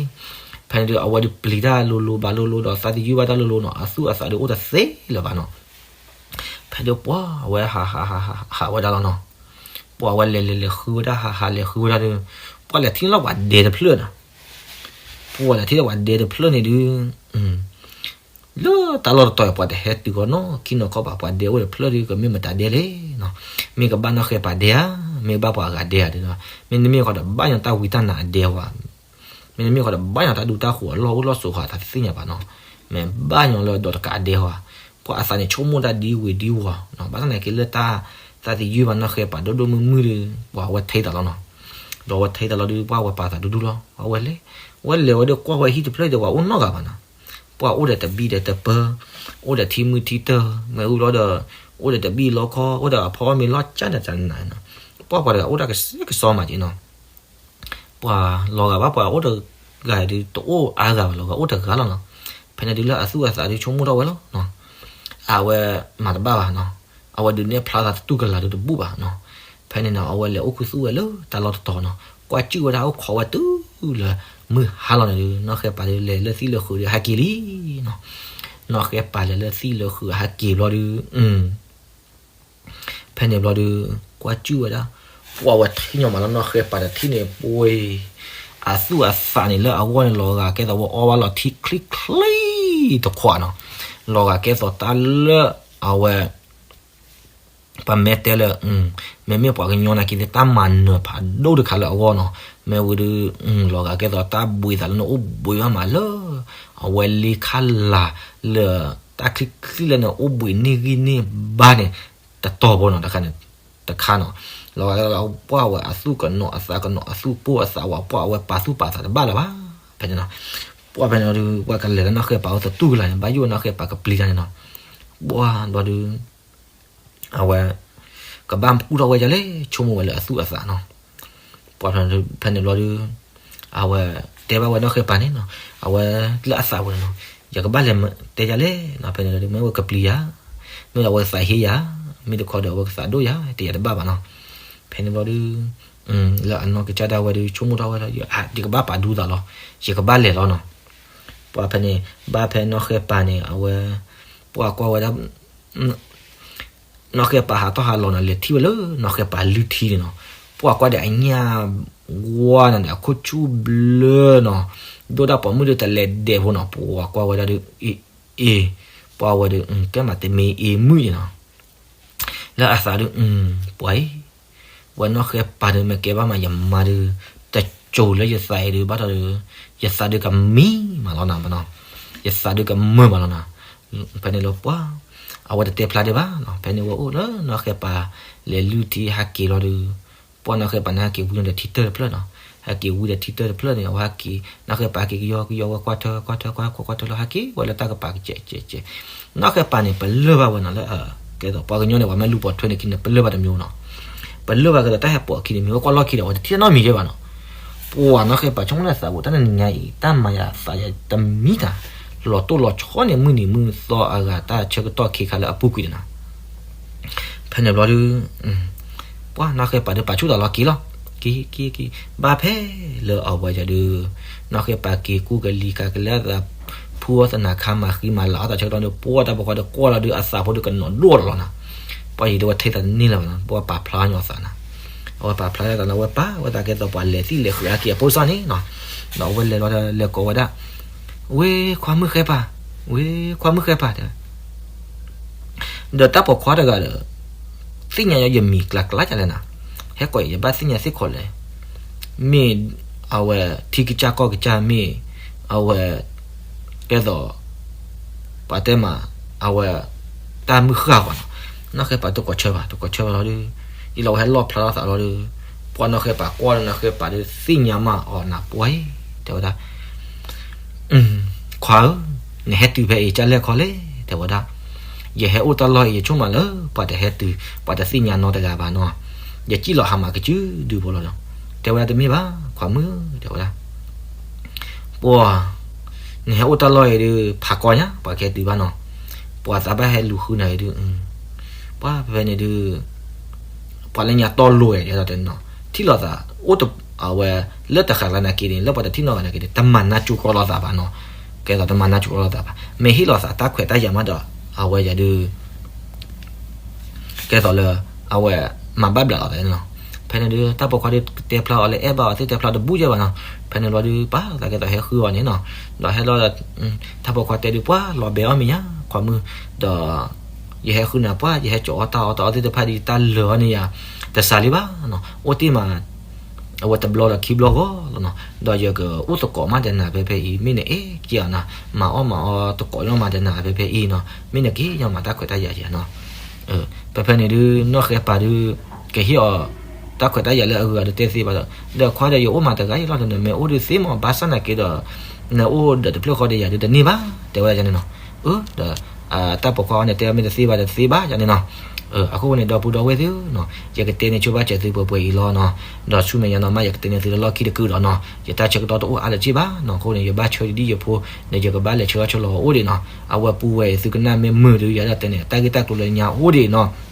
ဖဲန့ၣ်ဒုး အဝဲဒုးပျံၤတၢ်လိၤလိၤဘၣ်လိၤလိၤဒီး သးသယုၢ်ဘၣ်တၢ်လိၤလိၤနီၤ, အသူၣ်အသးဒုးအိၣ်တသ့လၢၤဘၣ်နီၤ, ဖဲဒုးပှၤအဝဲဟးဟးဟးဟးဝဲဒၣ်လီၤနီၤ, ပှၤအဝဲလဲၤလဲၤလဲၤဃုဝဲဒၣ် ဟးဟးလဲၤဃုဝဲဒၣ်ဒုး, ပှၤလဲၤထံၣ်လီၤပှၤဒဲတဖျၢၣ်နီၤ, ပှၤလဲၤထံၣ်လီၤပှၤဒဲတဖျၢၣ်န့ၣ်ဒုး လၢတၢ်လီၢ်တတီၤအံၤ ပှၤတဟဲတုၤဃီနီၢ်ခံနီၢ်ခီဘၣ်, ပှၤဒဲအိၣ်တဖျၢၣ်ဒုး ကမ့ၢ်မတၤဒဲလဲၣ်နီၤ, မ့ၢ်ကဘၣ်နီၢ်ဃဲပၤဒဲဧါ, မ့ၢ်ကဘၣ်ပှၤအဂၤဒဲဧါဒုးနီၤ, မ့တမ့ၢ်ဃီဒီး ဘၣ်ညီတၢ်ဝံတၢ်နါအဒဲဧါ, မ့တမ့ၢ်ဃီဒီး ဘၣ်ညီတၢ်ဒူတၢ်ဃိးအလီၢ်အိၣ်လီၢ်ဆိးဃီ တသ့ၣ်ညါဘၣ်နီၤ, မ့ၢ်ဘၣ်ညီလၢဒီးတကးအဒဲဧါ, ပှၤအသးန့ၣ်ဆိကမိၣ်တၢ်ဒ်ဝံၤဒ်ဝီၤနီၤ, ဘၣ်ဆၣ်သနာ်က့လၢတၢ် သးသယုၢ်ဘၣ်နီၢ်ဃဲပၤဒိၣ်ဒိၣ်မုၢ်မုၢ်ဒုး ပှၤအဝဲထဲသးလီၤနီၤ, ဒီးအဝဲထဲသးလီၤဒုး ပှၤအဝဲပာ်သးဒူဒူလီၤ, အဝဲလဲၤ အဝဲလဲၤဝဲဒုးကွၢ်ဝဲဟံၣ်တဖျၢၣ်ဒီး ပှၤအိၣ်နီတဂၤဘၣ်နီၤ, ပှၤအိၣ်ဒီးတဘံၣ်ဒီးတပၢၢ်, အိၣ်ဒီးထံမုၢ်ထံတၢၢ်, မ့ၢ်ဝံၤလီၤဒီး အိၣ်ဒီးတဘံၣ်လီခီ, အိၣ်ဒီးအဖီအီၣ်မ့ၤလီၤကၢ်ဒီးတနၤနီၤ, ပှၤပှၤတဂၤအိၣ်တၢ်ကစဲကစီမးက့နီၤ, ပှၤလီၤဂာ်ဘၣ်ပှၤအိၣ်တဂၤဒုး တအိၣ်အါဂၤဘၣ်လီၤဂာ် အိၣ်တဂၤလီၤနီၤ, ဖဲန့ၣ်ဒုးလၢအသူၣ်အသးဒုးဆိကမိၣ်ထီၣ်ဝဲလီၤနီၤ, အဝဲမၤတဘၣ်ဘၣ်နီၤ, အဝဲဒုးနဲၣ်ဖျါသးတတူၢ်ကလာ်ဒုးတဘူၣ်ဘၣ်နီၤ, ဖဲန့ၣ်နီၤ အဝဲလဲၤအိၣ်ခူသူၣ်ဝဲလၢတၢ်လီၢ်တတီၤနီၤ, ကွၢ်ကၠုၣ်ဝဲဒၣ်အိၣ်ခိးဝဲတုၤလၢမုၢ်ဟါလီၤန့ၣ်ဒုး နီၢ်ဃဲပၤဒုးလဲၤလၢသံၣ်လၢဃုာ်ဒီးဟဲက့ၤလံနီၤ, နီၢ်ဃဲပၤလဲၤလၢသံၣ်လၢဃုာ်ဟဲက့ၤဘျီဒုး ဖဲန့ၣ်ဘျီဒုး ကွၢ်ကၠုၣ်ဝဲဒၣ်, ပှၤဝဲထံၣ်ညီမးလၢနီၢ်ဃဲပၤတထံၣ်န့ၣ် ပှ့ၤ အသူၣ်အသးန့ၣ်လၢအဂီၢ်န့ၣ် လီၤဂာ်ကဲသိးဝဲအီဘၣ်လီၤထံချံချံတခွးနီၤ, လီၤဂာ်ကဲသိးတၢ်လၢအဝဲ ပမ့ၢ်တဲလၢ မ့မ့ၢ်ပှၤကညီနာ်က့သ့ၣ် တၢ်မၤနၢၤဖးဒိၣ်တခါလၢအဂီၢ်နီၤ, မ့ၢ်ဝံၤဒုး လီၤဂာ်ကဲသိးတၢ်ဘှံးသးလၢနအိၣ်ဘှံးဘၣ်မးလၢ အဝဲလ့ခါလၤလၢ တၢ်ချံချံလၢနအိၣ်ဘှံးန့ၢ်ဂံၢ်န့ၢ်ဘါန့ၣ် တတီၤဖိနီၤ တခါန့ၣ် တခါနီၤ, လီၤဂာ်ကဲသိးပှၤဝဲအသူၣ်ကနိးအသးကနိးအသူၣ်ပိၢ်အသးဝဲ ပှၤဝဲပာ်သူၣ်ပာ်သးတဘၣ်လၢၤဘၣ်, ဖဲန့ၣ်နီၤ, ပှၤဖဲန့ၣ်ဒုး ပှၤကလဲၤလၢနီၢ်ဃဲပၤအိၣ်သတူၢ်ကလာ်န့ၣ် ဘၣ်ယိၣ်နီၢ်ဃဲပၤကပျံၤတၢ်န့ၣ်နီၤ, ပှၤဘျီဒုး အဝဲ ကဘၣ်ကူၣ်ထီၣ်ဝဲဒ်လဲၣ် ဆိကမိၣ်ဝဲလၢအသူၣ်အသးနီၤ, ပှၤဖဲန့ၣ်ဘျီဒုး အဝဲတဲဘၣ်ဝဲနီၢ်ဃဲပၤန့ၣ်နီၤ, အဝဲလၢအသးပူၤန့ၣ်နီၤ, ယကဘၣ်လဲၤတဲယၤလဲၣ်နီၤ, ဖဲန့ၣ်ဒုး မ့ၢ်ဝဲကပျံၤယၤ, မ့ၢ်ဒီးအဝဲသးဟ့ယၤ, မ့ၢ်တခီဒီးအဝဲကသးဒိၣ်ယၤ တယၤတဘၣ်ဘၣ်နီၤ, ဖဲန့ၣ်ဘျီဒုး လၢအနီၢ်ကစၢ်ဒၣ်ဝဲဒုး ဆိကမိၣ်ထီၣ်ဝဲလၢ ယကဘၣ်ပာ်ဒူသးလီၤ, ယကဘၣ်လဲၤလီၤနီၤ, ပှၤဖဲန့ၣ် ဘၣ်ဖဲနီၢ်ဃဲပၤန့ၣ် အဝဲ ပှၤကွၢ်ဝဲဒၣ် နီၢ်ဃဲပၤဟးထီၣ်ဟးလီၤန့ၣ် လဲၤထံၣ်ဝဲလၢနီၢ်ဃဲပၤလုၢ်ထံန့ၣ်နီၤ, ပှၤကွၢ်ဒီးအညၣ်ဝါန့ၣ်ဒီး အခိၣ်ဆူၣ်ဘျၢနီၤ, ဒိၣ်ဒၣ်ပိာ်မုၣ်ဒုးတလဲၤဒဲးဖိနီၤ, ပှၤကွၢ်ဝဲဒၣ်ဒုး အ့ အ့ ပှၤဝဲဒုး ကဲမးတမ့ၢ်အ့မုၣ်န့ၣ်နီၤ လၢအသးဒုး ပှၤအံၤ ဝဲနီၢ်ဃဲပၤဒုး မ့ၢ်ကဲဘၣ်မး ယမါဒုး တစိၤလၢယသးအံၤဒုး ဘၣ်ဒီးဒုး ယသးဒုးကမံမးလီၤနၤ, ယသးဒုးကမၢမးလီၤနၤ, ဖဲန့ၣ်လၢပှၤ အဝဲတတဲဖျါဒံးဘၣ်နီၤ, ဖဲန့ၣ်ဝဲအိၣ်လၢနီၢ်ဃဲပၤ လဲၤလုၢ်ထံဟဲက့ၤလီၤဒုး ပှၤနီၢ်ဃဲပၤန့ၣ် ဟဲက့ၤဝံၤဒီးထံတၢၢ်တဖျၢၣ်နီၤ, ဟဲက့ၤဝံၤဒီးထံတၢၢ်တဖျၢၣ်န့ၣ် အဝဲဟဲက့ၤ နီၢ်ဃဲပၤဟဲက့ၤကယီကယီဝဲကွၢ်ထၢကွၢ်ထၢကွၢ်ကွၢ်ကွၢ်ထၢလီၤ ဟဲက့ၤဝဲလၢတၢ်ကပၤကစဲးကစဲးကစဲး, နီၢ်ဃဲပၤန့ၣ် ပလၢၢ်ဘၣ်ဝဲနီၤလၢ ကဲသိးပှၤကညီန့ၣ် ပှၤမ့ၢ်လူၤပိာ်ထွဲန့ၣ်ခံန့ၣ် ပလၢၢ်ဘၣ်တမံၤနီၤ, ပလၢၢ်ဘၣ်ကဲသိးတၢ်ဟဲပိာ်ခံန့ၣ် မ့ၢ်ဝဲကွၢ်လီၢ်ခံဒီး အဝဲတထံၣ်နီတမံၤယဲဘၣ်နီၤ, ပှၤနီၢ်ဃဲပၤဆိကမိၣ်လၢသးပူၤ တၢ်နံၤညါအံၤ တၢ်မၤယၤသးယၤတမံၤတၢ် လီၤတိၢ်လီၤဆီန့ၣ် မုၢ်နံၤမုၢ်သီအဂၤ တၢ်ဆၢကတီၢ်ခ့ခါလၢအပူၤကွံာ်န့ၣ်နီၤ ဖဲန့ၣ်ဘျီဒုး ပှၤနီၢ်ဃဲပၤဒုးပာ်ဆူၣ်သးလီၤက့ၤလီၤ, က့ၤက့ၤက့ၤ ဘၣ်ဖဲလၢအဝဲဒုး နီၢ်ဃဲပၤက့ၤကူကလံၤကၤကလဲၤအသး ဖူအီၣ်သနၤခါမၤဃံမၤလၤအီၣ်သးဆၢကတီၢ်န့ၣ် ပှၤတၢ်ပိာ်ခွါဒီးကွၢ်လီၤဒုးအသးဖိဒုးကနိးဒိၣ်လီၤလီၤနီၤ, ပှၤယံၤဒုးဝဲထဲသးတန့ၢ်လၢၤဘၣ်နီၤ ပှၤပာ်ဖျါညီသးနီၤ, အဝဲပာ်ဖျါလၢသးန့ၣ် အဝဲပာ်ဝဲသးကဲသိးပှၤလဲၤသံၣ်လဲၤဃုာ်ဟဲက့ၤအဖိစၢ်န့ၣ်နီၤ, ဒီးအဝဲလဲၤလီၤလဲၤကိးဝဲဒၣ် ဝ့ၢ်ခွါမုၣ်ဃဲပၤ, ဝ့ၢ်ခွါမုၣ်ဃဲပၤတဲ ဒီးတၢ်ပိာ်ခွါတဂၤဒီး သ့ၣ်ညါယမံၤကျါကျါဒ်လဲၣ်နၤ, ဟဲကိးယဘၣ်သ့ၣ်ညါသ့ၣ်ခီလဲၣ်, မ့ၢ်အဝဲထံကစၢ်ကီၢ်ကစၢ်မ့ၢ် အဝဲ ကဲသိး ပှၤတဲမး အဝဲ တၢ်မုၢ်ဃၢ်ပှၤနီၤ, နီၢ်ဃဲပၤတကိးဆၢဘၣ် တကိးဆၢဘၣ်လီၤဒီး ယလီၤဝဲဟဲလီၣ်ဖျါထီၣ်သးလီၤဒီး ပှၤနီၢ်ဃဲပၤကွၢ်ဒီးနီၢ်ဃဲပၤဒီး သ့ၣ်ညါမးအီၤနၤပှဲၤ တဲဝဲဒၣ် ခွါဧၢ, နဟဲတုၤဖဲအံၤ ကၢ်လဲၢ်ခီလဲၣ် တဲဝဲဒၣ်, ယဟဲအိၣ်တၢ်လီၢ်အံၤ ယဆိကမိၣ်လၢ ပှၤတဟဲတုၤ ပှၤတသ့ၣ်ညါနီတဂၤဘၣ်နီၤ, ယစံၣ်လီၤဟးမးကစုဒုဖိလီၤဒီး တဲဝဲဒၣ်တမ့ၢ်ဘၣ် ခွါမုၣ် တဲဝဲဒၣ် ပှၤ နဟဲအိၣ်တၢ်လီၢ်အံၤဒီး ဖးကီညါ ပှၤကဟဲတုၤဘၣ်နီၤ, ပှၤသးဘၣ်ဟဲလူၤဃုနၤအံၤဒုး ပှၤဖဲဖဲန့ၣ်ဒုး ပှၤလၢညါတီလိၤဝဲ ဒ်သိးတဲနီၤ ထံၣ်လိာ်သး အိၣ်တ အဝဲ လၢတဃာ်လၢနာ်က့န့ၣ် လၢပှၤတထံၣ်နီၣ်ဂၤနာ်က့န့ၣ် တမၤနၢ်ကၠိကီလိာ်သးဘၣ်နီၤ, ကဲသိးတမၤနၢ်ကၠိကီလိာ်သးဘၣ် မ့ၢ်ဟ့ၣ်လိာ်သးတၢ်ခွဲးတၢ်ယာ်မးဒီး အဝဲယၤဒုး ကဲသိးလၢ အဝဲ မၤဘၣ်ဘျးလီၤသးန့ၣ်လီၤ, ဖဲန့ၣ်ဒုး တၢ်ပိာ်ခွါဒုးတဲဖျါအီၤလၢအဲၣ်ဘၣ်အီၤသ့ၣ်တဲဖျါတဘူၣ်ယဲၢ်ဘၣ်နီၤ, ဖဲန့ၣ်လီၤဒုး ပှၤသးကဲသိးဟဲဃုအီၤန့ၣ်နီၤ, ဒီးဟဲလီၤ တၢ်ပိာ်ခွါတဲဒုး ပှၤလီၤဘဲအီၣ်မ့ၢ်ညါ ခွါမုၣ်, ဒီး ယဟဲဃုနၤပှၤ ယဟဲကၠီအီၣ်တၢ်အီၣ်တၢ်အီသ့ၣ်တဖၣ်ဒုး ယတၢ်လၢာ်အီၤန့ၣ်ယၤ တစးလံဘၣ်နီၤ, အိၣ်တ့ၢ်မး အဝဲတဘျီဒီးခံဘျီဂီၢ်လီၤနီၤ, ဒီးယကအိၣ်သကိးမးဒီးနၤဖဲဖဲအံၤ မ့ၢ်နအဲၣ်က့ၤအီၤနၤ, မၤအီၣ်မၤအီတကိးညီမးဒီးနၤဖဲဖဲအံၤနီၤ, မ့ၢ်နက့ၤညီမးတၢ်ခွဲးတၢ်ယာ်ယၤနီၤ, ဖဲဖဲန့ၣ်ဒုး နီၢ်ဃဲပၤဒုး ကဟ့ၣ်အီၤ တၢ်ခွဲးတၢ်ယာ်လၢအဂုၤအဂၤဒုးတဲသ့ဘၣ်ဒီး ဒီးခွါဒီးယအိၣ်မးတဂၤအံၤလီၤဒီး နမ့ၢ်အိၣ်ဒုးသ့မး ဘၣ်ဆၣ်နာ်က့ဒီး နအိၣ်ဒီးတဖျၢၣ်ဃီဒီးယၤဒုးတန့ၢ်ဘၣ် တဲဝဲဒၣ်န့ၣ်နီၤ, အၢ ဒီး တၢ်ပိာ်ခွါအီၤန့ၣ် တဲမ့ၢ်တသ့ဘၣ်တသ့ဘၣ်ယၤန့ၣ်နီၤ, အဃိန့ၣ် ဒီပုၢ်ဒီဝဲၢ်သ့ၣ်ဧၢနီၤ, ယကတဲန့ၣ်ဆိဘၣ်စၢၤသုပှဲၤပှဲၤအံၤလီၤနီၤ, ဒီးဆူမဲာ်ညါနီၤ မ့ၢ်ယကတဲန့ၢ်သုလၢလီၢ်ခံတကုာ်ဒီးနီၤ, ယတၢ်ဆၢကတီၢ်တအိၣ်အါလၢၤဘၣ်နီၤ, အဃိန့ၣ် ယဘၣ်ဆၢဒ်ယဖိန့ၣ် ယကဘၣ်လဲၤဆၢထီၣ်ဆၢလီၤအအိၣ်ဒံးနီၤ, အဝဲပူၤဝဲအံၤ သုကနၣ်မ့ၢ်မုာ်ဒုး ယၤဒၣ်တဲန့ၣ် တၢ်ဂ့ၢ်တၢ်ကျိၤလၢညါအိၣ်ဒံးနီၤ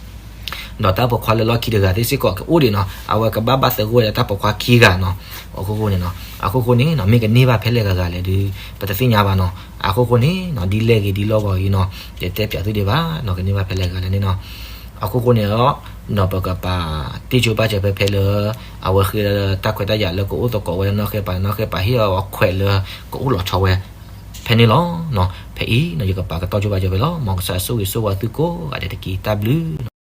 ဒီးတၢ်ပိာ်ခွါလၢလီၢ်ခံတဂၤသ့ၣ်စ့ၢ်ကီးကအိၣ်ဒံးနီၤ, အဝဲကဘၣ်ဘၣ်သဂၢၢ်ဝဲဒၣ်တၢ်ပိာ်ခွါခံဂၤနီၤ, အဃိဃိန့ၣ်နီၤ, အဃိဃိန့ၣ်နီၤ မ့ၢ်ကန့ၢ်ဘၣ်ဖဲလဲၣ်ဂၤဂၤလဲၣ်ဒုး ပတသ့ၣ်ညါဘၣ်နီၤ, အဃိဃိန့ၣ်နီၤ ဒ်လဲၣ်ဂ့ၤဒ်လီၢ်ဂီၤအံၤနီၤ ယတဲပၠးသုဒံးဘၣ်နီၤ ကန့ၢ်ဘၣ်ဖဲလဲၣ်ဂၤလဲၣ်န့ၣ်နီၤ, အဃိဃိန့ၣ်ဒီး နီၤ ပကပာ်တ့ၢ်ဆိဘၣ်စၢၤဖဲဖဲလၢ အဝဲဃ့တၢ်ခွဲးတၢ်ယာ်လၢကအိၣ်သကိးဝဲနီၢ်ဃဲပၤ နီၢ်ဃဲပၤဟ့ၣ်အီၤခွဲးလၢ ကအိၣ်လီၤဆီဝဲ ဖဲန့ၣ်လီၤ. ဖဲအံၤနီၤ ယကပာ်ကတီၢ်ဆိဘၣ်စၢၤဖဲလီၤ. မ်ကစၢ်ဆိၣ်ဂ့ၤဆိၣ်ဝါသုကိးဂၤဒဲးတက့ၢ်. တၢ်ဘျုး